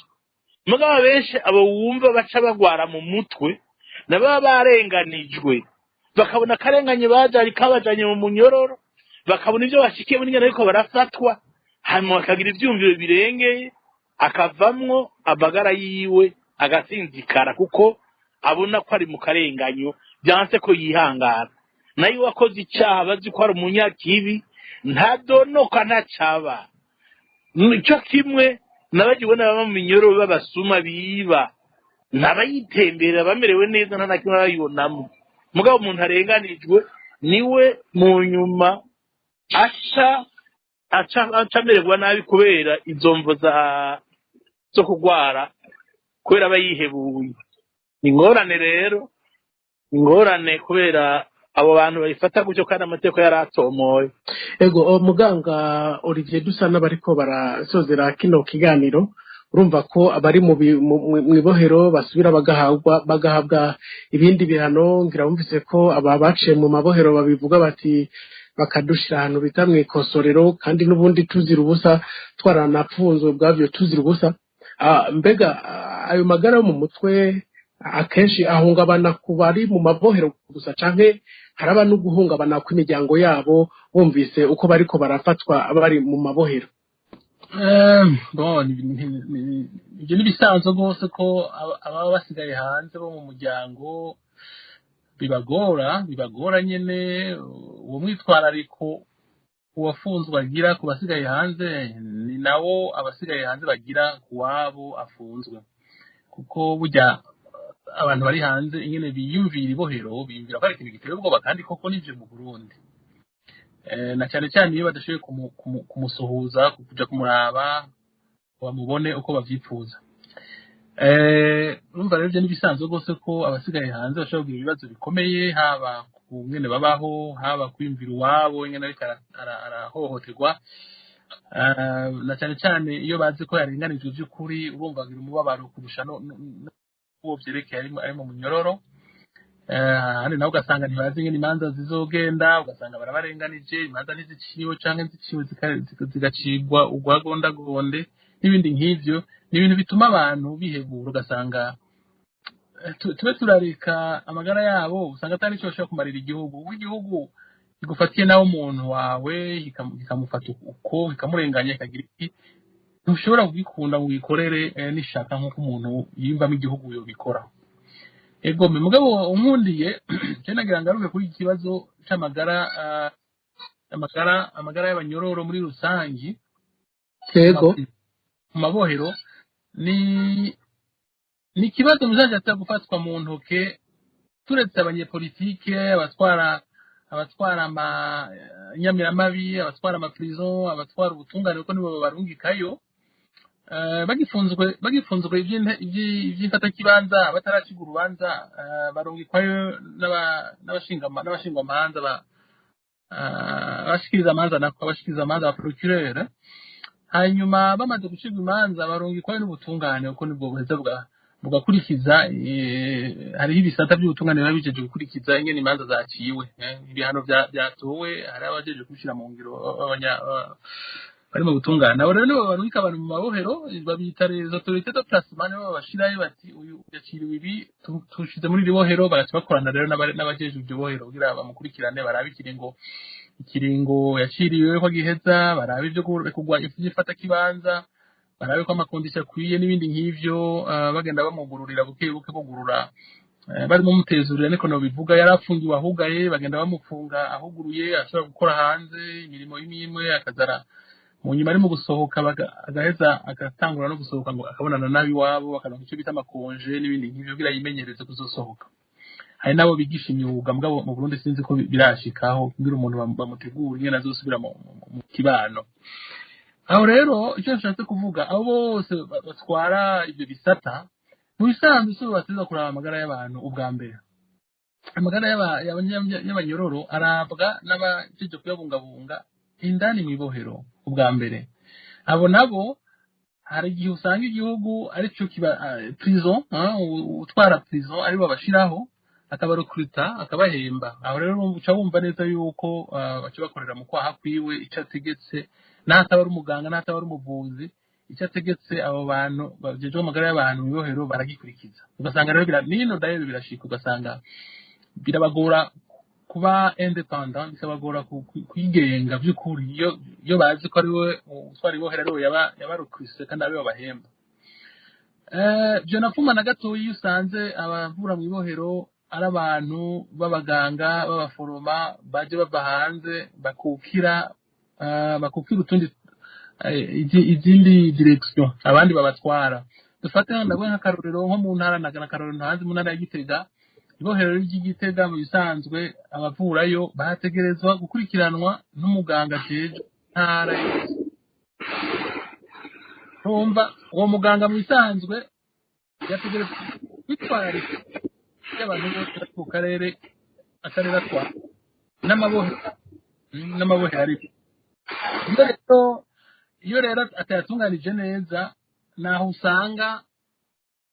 Mugabo benshi abo wumva baca bagwara mu mutwe nababa barenganijwe, bakabona akarenganye bajanye kabajanye mu munyororo, bakabona ibyo bashikiye muri nyene ariko barafatwa, hanyuma bakagira ivyumviro birengeye, akavamwo amagara yiwe agasinzikara, kuko abona ko ari mu karenganyo, byanse ko yihangana. Nayo wakoze icyaha bazi ko ari umunyakibi, ntadonoka, ntacaba. Nicyo kimwe nabagiwe n'ababa mu minyororo b'abasuma biba, ntabayitembera bamerewe neza, nta na kimwe bayibonamo. Mugabo umuntu arenganijwe niwe mu nyuma aca amererwa nabi kubera izo mvo zo kugwara, kubera aba yihebuye. Ni ingorane rero, ingorane kubera abo bantu babifata gutyo kandi amategeko yaratomoye. Ego, muganga Olivier, dusa n'abariko barasozera kino kiganiro. Urumva ko abari mu ibohero basubira bagahabwa ibindi bihano. Ngira bumvise ko aba baciye mu mabohero babivuga bati bakadushira ahantu bita mu ikosorero, kandi n'ubundi tuzira ubusa, twaranapfunzwe ubwabyo tuzira ubusa. Mbega ayo magara yo mu mutwe akenshi ahungabana ku bari mu mabohero gusa, canke haraba no guhungabana kw'imiryango yabo bumvise uko bariko barafatwa bari mu mabohero? Bon, ibyo ni ibisanzwe rwose ko ababa basigaye hanze bo mu muryango bibagora nyene. Uwo mwitwarariko uwafunzwe agira ku basigaye hanze ni nawo abasigaye hanze bagira ku wabo afunzwe, kuko burya abantu bari hanze ingene biyumvira ibohero, biyumvira ko ari ikintu giteye ubwoba, kandi koko nivyo mu Burundi. Na cyane cyane iyo badashoboye kumusuhuza, kuja kumuraba ngo bamubone uko bavyifuza. Urumva rero ibyo n'ibisanzwe rwose ko abasigaye hanze bashobora kugira ibibazo bikomeye, haba ku ngene babaho, haba kwiyumvira iwabo ingene ariko arahohoterwa. Na cyane cyane iyo bazi ko yarenganijwe by'ukuri, urumva agira umubabaro kurusha uwo vyerekeye ari mu munyororo. Ahandi naho ugasanga ntibazi ingene imanza zizogenda, ugasanga barabarenganije, imanza ntiziciwe canke ziciwe zigacibwa urwagondagonde n'ibindi nk'ivyo. Ni ibintu bituma abantu bihebura, ugasanga tube turareka amagara yabo, usanga atari ico bashobora kumarira igihugu, kuko igihugu kigufatiye nawe umuntu wawe kikamufata uko, kikamurenganya, kikagira iki, ntushobora kugikunda ngo ugikorere n'ishaka nk'uko umuntu yiyumvamo igihugu yobikora. Ego me, mugabo unkundiye je nagira ngaruke kuri iki kibazo c'amagara, amagara y'abanyororo muri rusangi mu mabohero. Ni ikibazo muzaja gufatwa mu ntoke, turetse abanyepolitike, abatwara ama nyamiramabi, abatwara amaprison, abatwara ubutungane, kuko nibo babarungikayo. Bagifunzwe ivy'imfatakibanza, bataracirwa urubanza, barungikwayo n'abashingwamanza, abashikiriza amanza, nako abashikiriza amanza, ba procureur. Hanyuma bamaze gucirwa imanza barungikwayo n'ubutungane, kuko nibwo buheza bugakurikiza. Hariho ibisata by'ubutungane biba bijeje gukurikiza ingene imanza zaciwe, ibihano vyatowe, hari abajeje kubishira mu ngiro bari mu butungane. Abo rero nibo barungika abantu mu mabohero, babita les autorités de placement, nibo babashirayo bati uyu yaciriwe ibi, tushize muri iri bohero. Bagaca bakorana rero n'abajejwe iryo bohero kugira bamukurikirane, barabe ikiringo yaciriwe ko giheza, barabe ivyo kugwa ivy'ifatakibanza, barabe ko ama conditions akwiye n'ibindi nk'ivyo. Bagenda bamugururira buke buke, bugurura, barimo mutezurira, niko nobivuga. Yari afungiwe ahugaye, bagenda bamufunga ahuguruye, ashobora gukora hanze imirimo imwe imwe, akazara mu nyuma ari mu gusohoka, agaheza agatangura no gusohoka ngo akabonana n'abiwabo, bakaronka icyo bita ama congés n'ibindi nk'ivyo kugira yimenyereze kuzosohoka. Hari n'abo bigisha imyuga, mugabo mu Burundi sinzi ko birashikaho kugira umuntu bamutegura ingene azosubira mu kibano. Aho rero icyo nshatse kuvuga, abo bose batwara ibyo bisata, mu bisanzwe si bo bateza kuraba amagara y'abantu ubwa mbere. Amagara y'abanyororo arabwa n'abajejwe kuyabungabunga indani mw'ibohero ubwa mbere. Abo nabo hari igihe usanga igihugu arico kiba prison, utwara prison aribo babashiraho. Akabarecruta, akabahemba. Aho rero uca wumva neza yuko baca bakorera mu kwaha kwiwe. Icyo ategetse, n'ataba ari umuganga, n'ataba ari umuvuzi, icyo ategetse abo bantu bajejwe amagara y'abantu mu ibohero baragikurikiza. Ugasanga rero nino dayo birashika, ugasanga birabagora kuba indépendant, bikabagora kwigenga by'ukuri iyo bazi ko ari we utwara ibohero, ari we yabarecruse kandi ari we babahemba. Byo napfuma na gatoya iyo usanze abavura mu ibohero ari abantu b'abaganga, b'abaforoma baje bava hanze, bakukira utundi izindi direction abandi babatwara. Dufate ndaguhe nk'akarorero nko mu ntara, n'akarorero ntazi, mu ntara ya Gitega, ibohero ry'Igitega, mu bisanzwe abavurayo bategerezwa gukurikiranwa n'umuganga ajejwe intara yose. Urumva uwo muganga mu bisanzwe yategerezwa kwitwararika y'abantu bose bari ku karere, akarere atwara n'amabohero. Ariko iyo rero atayatunganije neza, naho usanga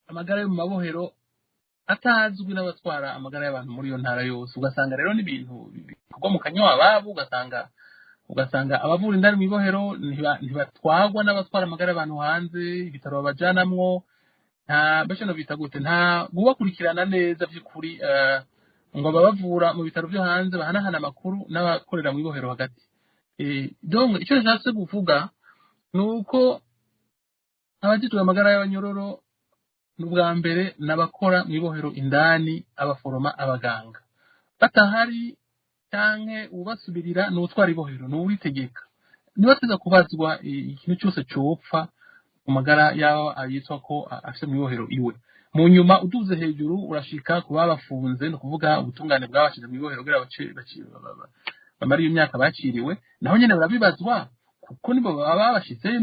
amagara yo mu mabohero atazwi n'abatwara amagara y'abantu muri iyo ntara yose. Ugasanga rero n'ibintu bikorwa mu kanywa ababo, ugasanga abavura indani mu ibohero ntibatwagwa n'abatwara amagara y'abantu hanze, ibitaro babajanamwo nta mbese no bita gute, nta gubakurikirana neza by'ukuri, ngo ababavura mu bitaro byo hanze bahanahana amakuru n'abakorera mu ibohero hagati. Donc icyo nshatse kuvuga ni uko abajejwe amagara y'abanyororo n'ubwa mbere n'abakora mu ibohero indani, abaforoma, abaganga. Batahari canke ubasubirira ni utwara ibohero, ni uwitegeka, niwe ateza kubazwa ikintu cyose copfa mu magara y'aho yitwa ko afise mu ibohero iwe. Mu nyuma uduze hejuru urashika ku babafunze, ni ukuvuga ubutungane bwabashize mu ibohero kugira bamare iyo myaka baciriwe. Naho nyene barabibazwa kuko nibo baba babashizeyo,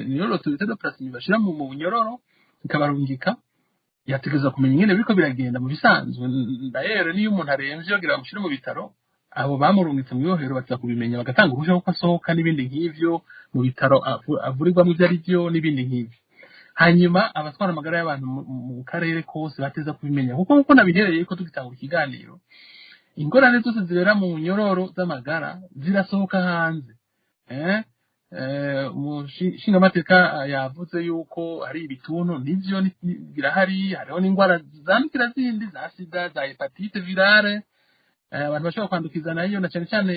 niyo l'autorité de placement bashira mu bunyororo ikabarungika, yategerezwa kumenya ingene biriko biragenda mu bisanzwe. Ndayero niyo umuntu aremvye bagira bamushire mu bitaro, abo bamurungitse mu ibohero baza kubimenya, bagatanga uruhushya kuko asohoka n'ibindi nk'ivyo, mu bitaro avurirwamo ivyo ari vyo n'ibindi nk'ivyo. Hanyuma abatwara amagara y'abantu mu karere kose bateza kubimenya, kuko nkuko nabihereye ko tugitangura ikiganiro, ingorane zose zibera mu nyororo z'amagara zirasohoka hanze. Umushingamateka yavuze yuko hari ibituntu, nivyo, birahari. Hariho n'ingwara zandukira zindi za sida, za hépatite virale, abantu bashobora kwandukiza nayo, na cyane cyane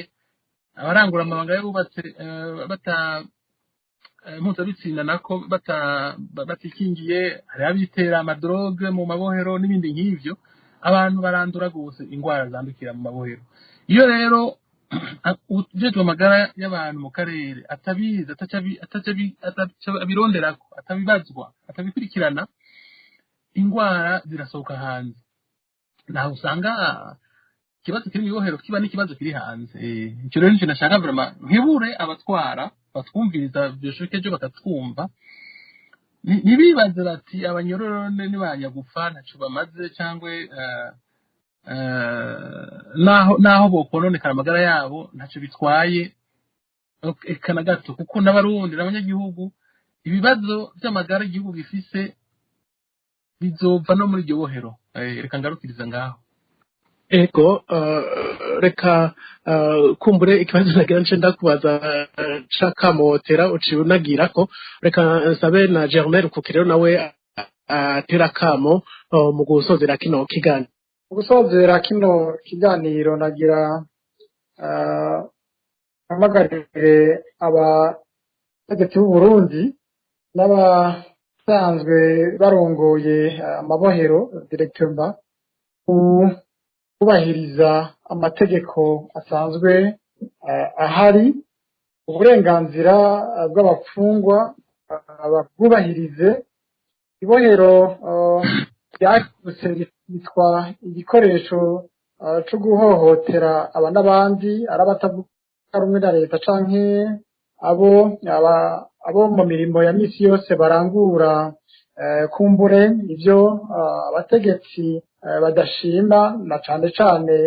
abarangura amabanga y'abubatse bata mpuzabitsina nako batikingiye. Hari abitera amadrogue mu mabohero n'ibindi nk'ivyo. Abantu barandura gose ingwara zandukira mu mabohero. Iyo rero ujejwe amagara y'abantu mu karere atabizi, ataca abironderako, atabibazwa, atabikurikirana, ingwara zirasohoka hanze. Naho usanga ikibazo kiri mu ibohero kiba n'ikibazo kiri hanze. Icyo rero nicyo nashaka vraiment nkebure abatwara batwumviriza, byoshoke ejo bakatwumva. Ntibibaze bati abanyororo nibanyagupfa ntaco bamaze, cyangwa naho bokononekara amagara yabo ntacyo bitwaye. Eka na gato, kuko n'Abarundi n'abanyagihugu, ibibazo by'amagara igihugu gifise bizova no muri iryo bohero. Reka ngarukiriza ngaho. Ego, reka kumbure ikibazo nagira nce ndakubaza cakamotera uciye unagira ko reka nsabe na Germain Rukuki rero nawe atera akamo mu gusozera kino kiganiro. Mu gusozera kino kiganiro, nagira mpamagarire abategetsi b'u Burundi n'abasanzwe barongoye amabohero directement kubahiriza amategeko asanzwe ahari, uburenganzira bw'abafungwa babwubahirize. Ibohero ryahindutse ryitwa igikoresho co guhohotera aba n'abandi, ari abatavuga rumwe na leta canke abo mu mirimo ya misi yose barangura kumbure ivyo abategetsi badashima, na cane cane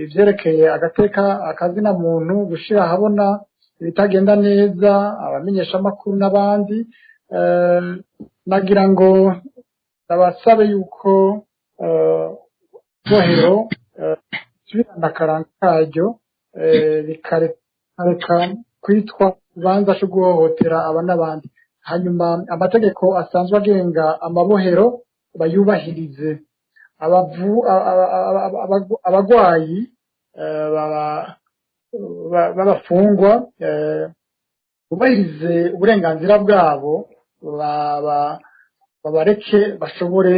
ivyerekeye agateka akazina muntu, gushira ahabona ibitagenda neza, abamenyeshamakuru n'abandi. Nagira ngo ndabasabe yuko Ibohero subirana akaranga karyo, bikareka kwitwa ikibanza co guhohotera aba n'abandi. Hanyuma amategeko asanzwe agenga amabohero bayubahirize. Abagwayi b'abafungwa bubahirize uburenganzira bwabo, babareke bashobore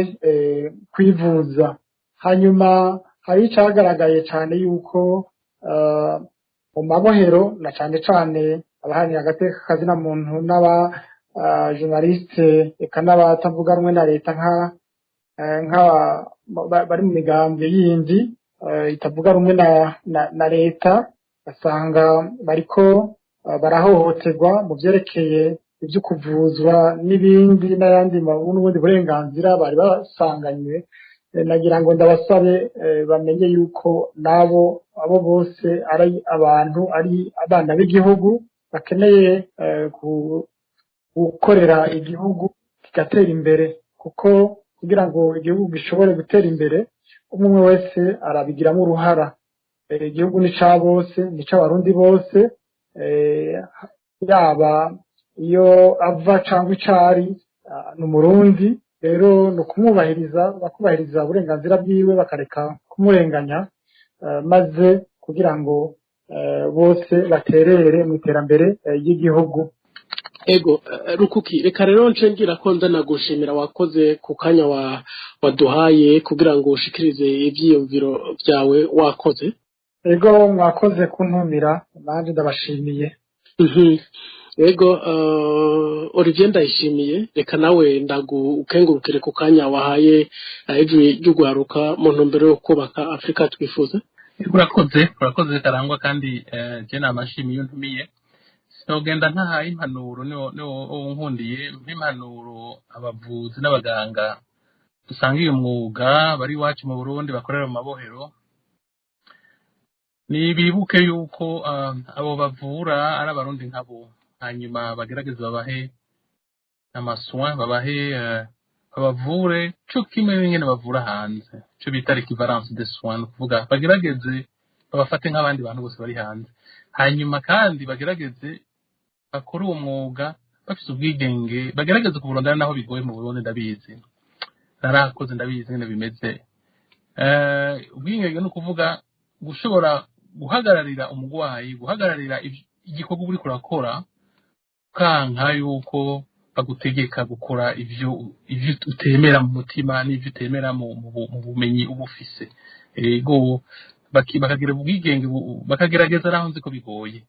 kwivuza. Hanyuma hari icagaragaye cane yuko mu mabohero, na cane cane abaharanira agateka kazina muntu n'aba journaliste, eka n'abatavuga rumwe na leta, nka bari mu migambwe yindi itavuga rumwe na leta, basanga bariko barahohoterwa mu vyerekeye ibyo kuvuzwa n'ibindi n'ayandi n'ubundi burenganzira bari basanganywe. Nagira ngo ndabasabe bamenye yuko nabo abo bose ari abantu, ari abana b'igihugu bakeneye gukorera igihugu kigatera imbere, kuko kugira ngo igihugu gishobore gutera imbere umwe umwe wese arabigiramo uruhara. Igihugu ni ca bose, ni c'Abarundi bose, yaba iyo ava cyangwa icari, ni Umurundi. Rero ni ukumwubahiriza, bakubahiriza uburenganzira bwiwe, bakareka kumurenganya, maze kugira ngo bose baterere mu iterambere ry'igihugu. Ego, Rukuki, reka rero nce ngira ko ndanagushimira, wakoze ku kanya waduhaye kugira ngo ushikirize ivyiyumviro byawe, wakoze. Ego, mwakoze kuntumira, nanjye ndabashimiye. Ego, Olivier Ndayishimiye, reka nawe ndagukengurukire ku kanya wahaye Ijwi ry'Ugwaruka mu ntumbero yo kubaka Afurika twifuza. Urakoze, urakoze Karangwa, kandi je namashimi iyo ntumiye sinogenda ntahaye impanuro. Niwo nkundiye nk'impanuro abavuzi n'abaganga dusanga uyu mwuga bari iwacu mu Burundi bakorera mu mabohero: nibibuke yuko abo bavura ari Abarundi nkabo, hanyuma bagerageze babahe ama soins, babahe babavure co kimwe n'ingene bavura hanze, ico bita l'équivalence des soins. Ni ukuvuga bagerageze babafate nk'abandi bantu bose bari hanze, hanyuma kandi bagerageze bakore uwo mwuga bafise ubwigenge, bagerageze kuburondera naho bigoye mu Burundi. Ndabizi, narakoze, ndabizi ingene bimeze. Ubwigenge ni ukuvuga gushobora guhagararira umurwayi, guhagararira igikorwa uriko urakora, ukanka yuko bagutegeka gukora ivyo utemera mu mutima n'ivyo utemera mu bumenyi uba ufise. Ego, bakagira ubwigenge, bakagerageza naho nzi ko bigoye.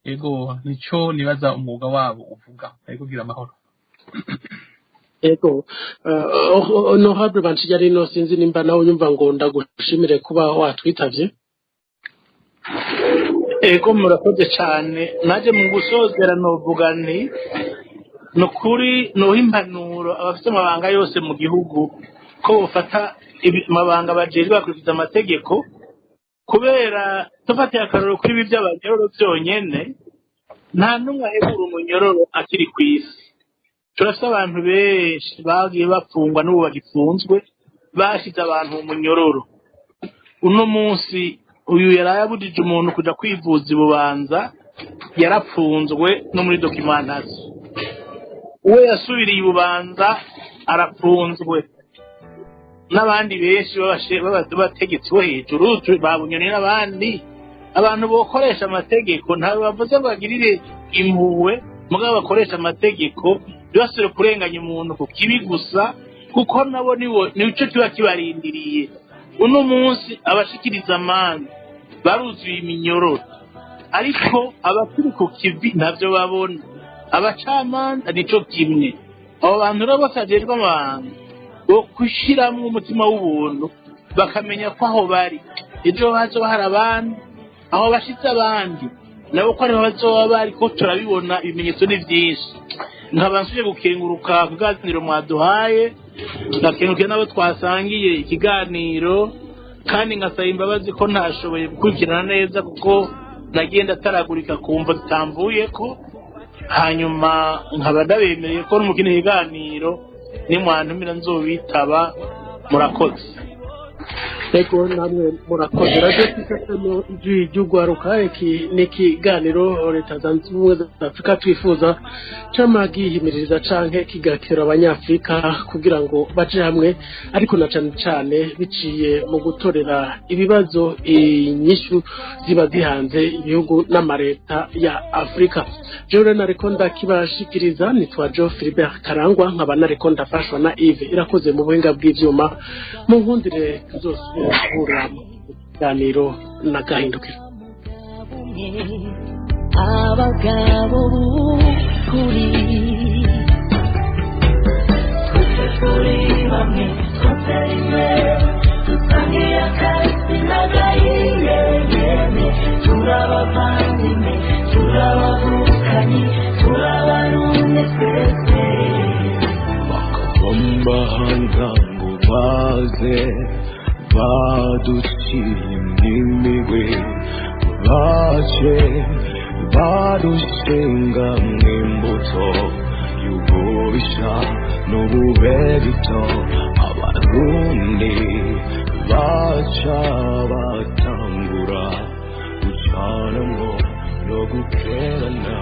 Ego, nico nibaza umwuga wabo uvuga. Ego, gira amahoro. Ego, honorable Banshijyarino, sinzi nimba nawe unyumva, ngo ndagushimire kuba watwitavye. Ego, murakoze cyane. Naje mu gusozera novuga nti ni ukuri nuha impanuro abafite amabanga yose mu gihugu ko bafata amabanga bajejwe bakurikiza amategeko, kubera dufatiye akarorero kuri ibi by'abanyororo byonyene, nta n'umwe ahebura umunyororo akiri ku isi. Turafite abantu benshi bagiye bafungwa n'ubu bagifunzwe, bashize abantu mu munyororo. Uno munsi uyu yaraye abujije umuntu kuja kwivuza i Bubanza, yarapfunzwe no muri documentation. Uwo yasubiriye i Bubanza arapfunzwe, n'abandi benshi b'abategetsi bo hejuru ba Bunyoni n'abandi. Abantu bokoresha amategeko, ntabwo bavuze ngo bagirire impuhwe, mugabo bakoresha amategeko, ntibasubire kurenganya umuntu ku kibi gusa, kuko nabo nibo nico kiba kibarindiriye. Uno munsi abashikiriza amanza baruzuye iminyororo, ariko abakiri ku kivi ntavyo babona. Abacamanza nico kimwe. Abo bantu rero bose bajejwe amabanga bo gushiramwo umutima w'ubuntu, bakamenya ko aho bari ejo hazoba hari abandi, aho bashitse abandi nabo ko ariho bazoba bari, ko turabibona, ibimenyetso ni vyinshi. Nkaba nsubije gukenguruka ku kiganiro mwaduhaye, ngakengurukiye n'abo twasangiye ikiganiro, kandi ngasaba imbabazi ko ntashoboye gukurikirana neza, kuko nagiye ndataragurika kumva zitamvuyeko. Hanyuma nkaba ndabemereye ko no mu kindi kiganiro nimwantumira nzobitaba. Murakoze. Ego, namwe murakoze. Radiyo Tisatano, ijwi ry'ugwaruka. Iki ni ikiganiro Leta Zunze Ubumwe za Afurika twifuza cama gihimiririza canke kigakira Abanyafurika kugira ngo baje hamwe, ariko na cane cane biciye mu gutorera ibibazo inyishu ziba zihanze ibihugu n'amareta ya Afurika. Jewe nariko ndakibashikiriza nitwa Joe Philibert Karangwa, nkaba nariko ndafashwa na Yves Irakoze mu buhinga bw'ivyuma. Mu nkundire tuzosubira guhura mu kiganiro na gahindukira. Abagabo b'ukuri, twese turi bamwe, twose rimwe, dusangiye akabisi n'agahiye yemwe, turabavandimwe, turabavukanyi, turabarundi twese. Bakava mu mahanga ngo baze baduciye imigwi, bace barushinga mw'imbuto y'ububisha n'ububegito, Abarundi baca batangura gucanamwo no gukerana.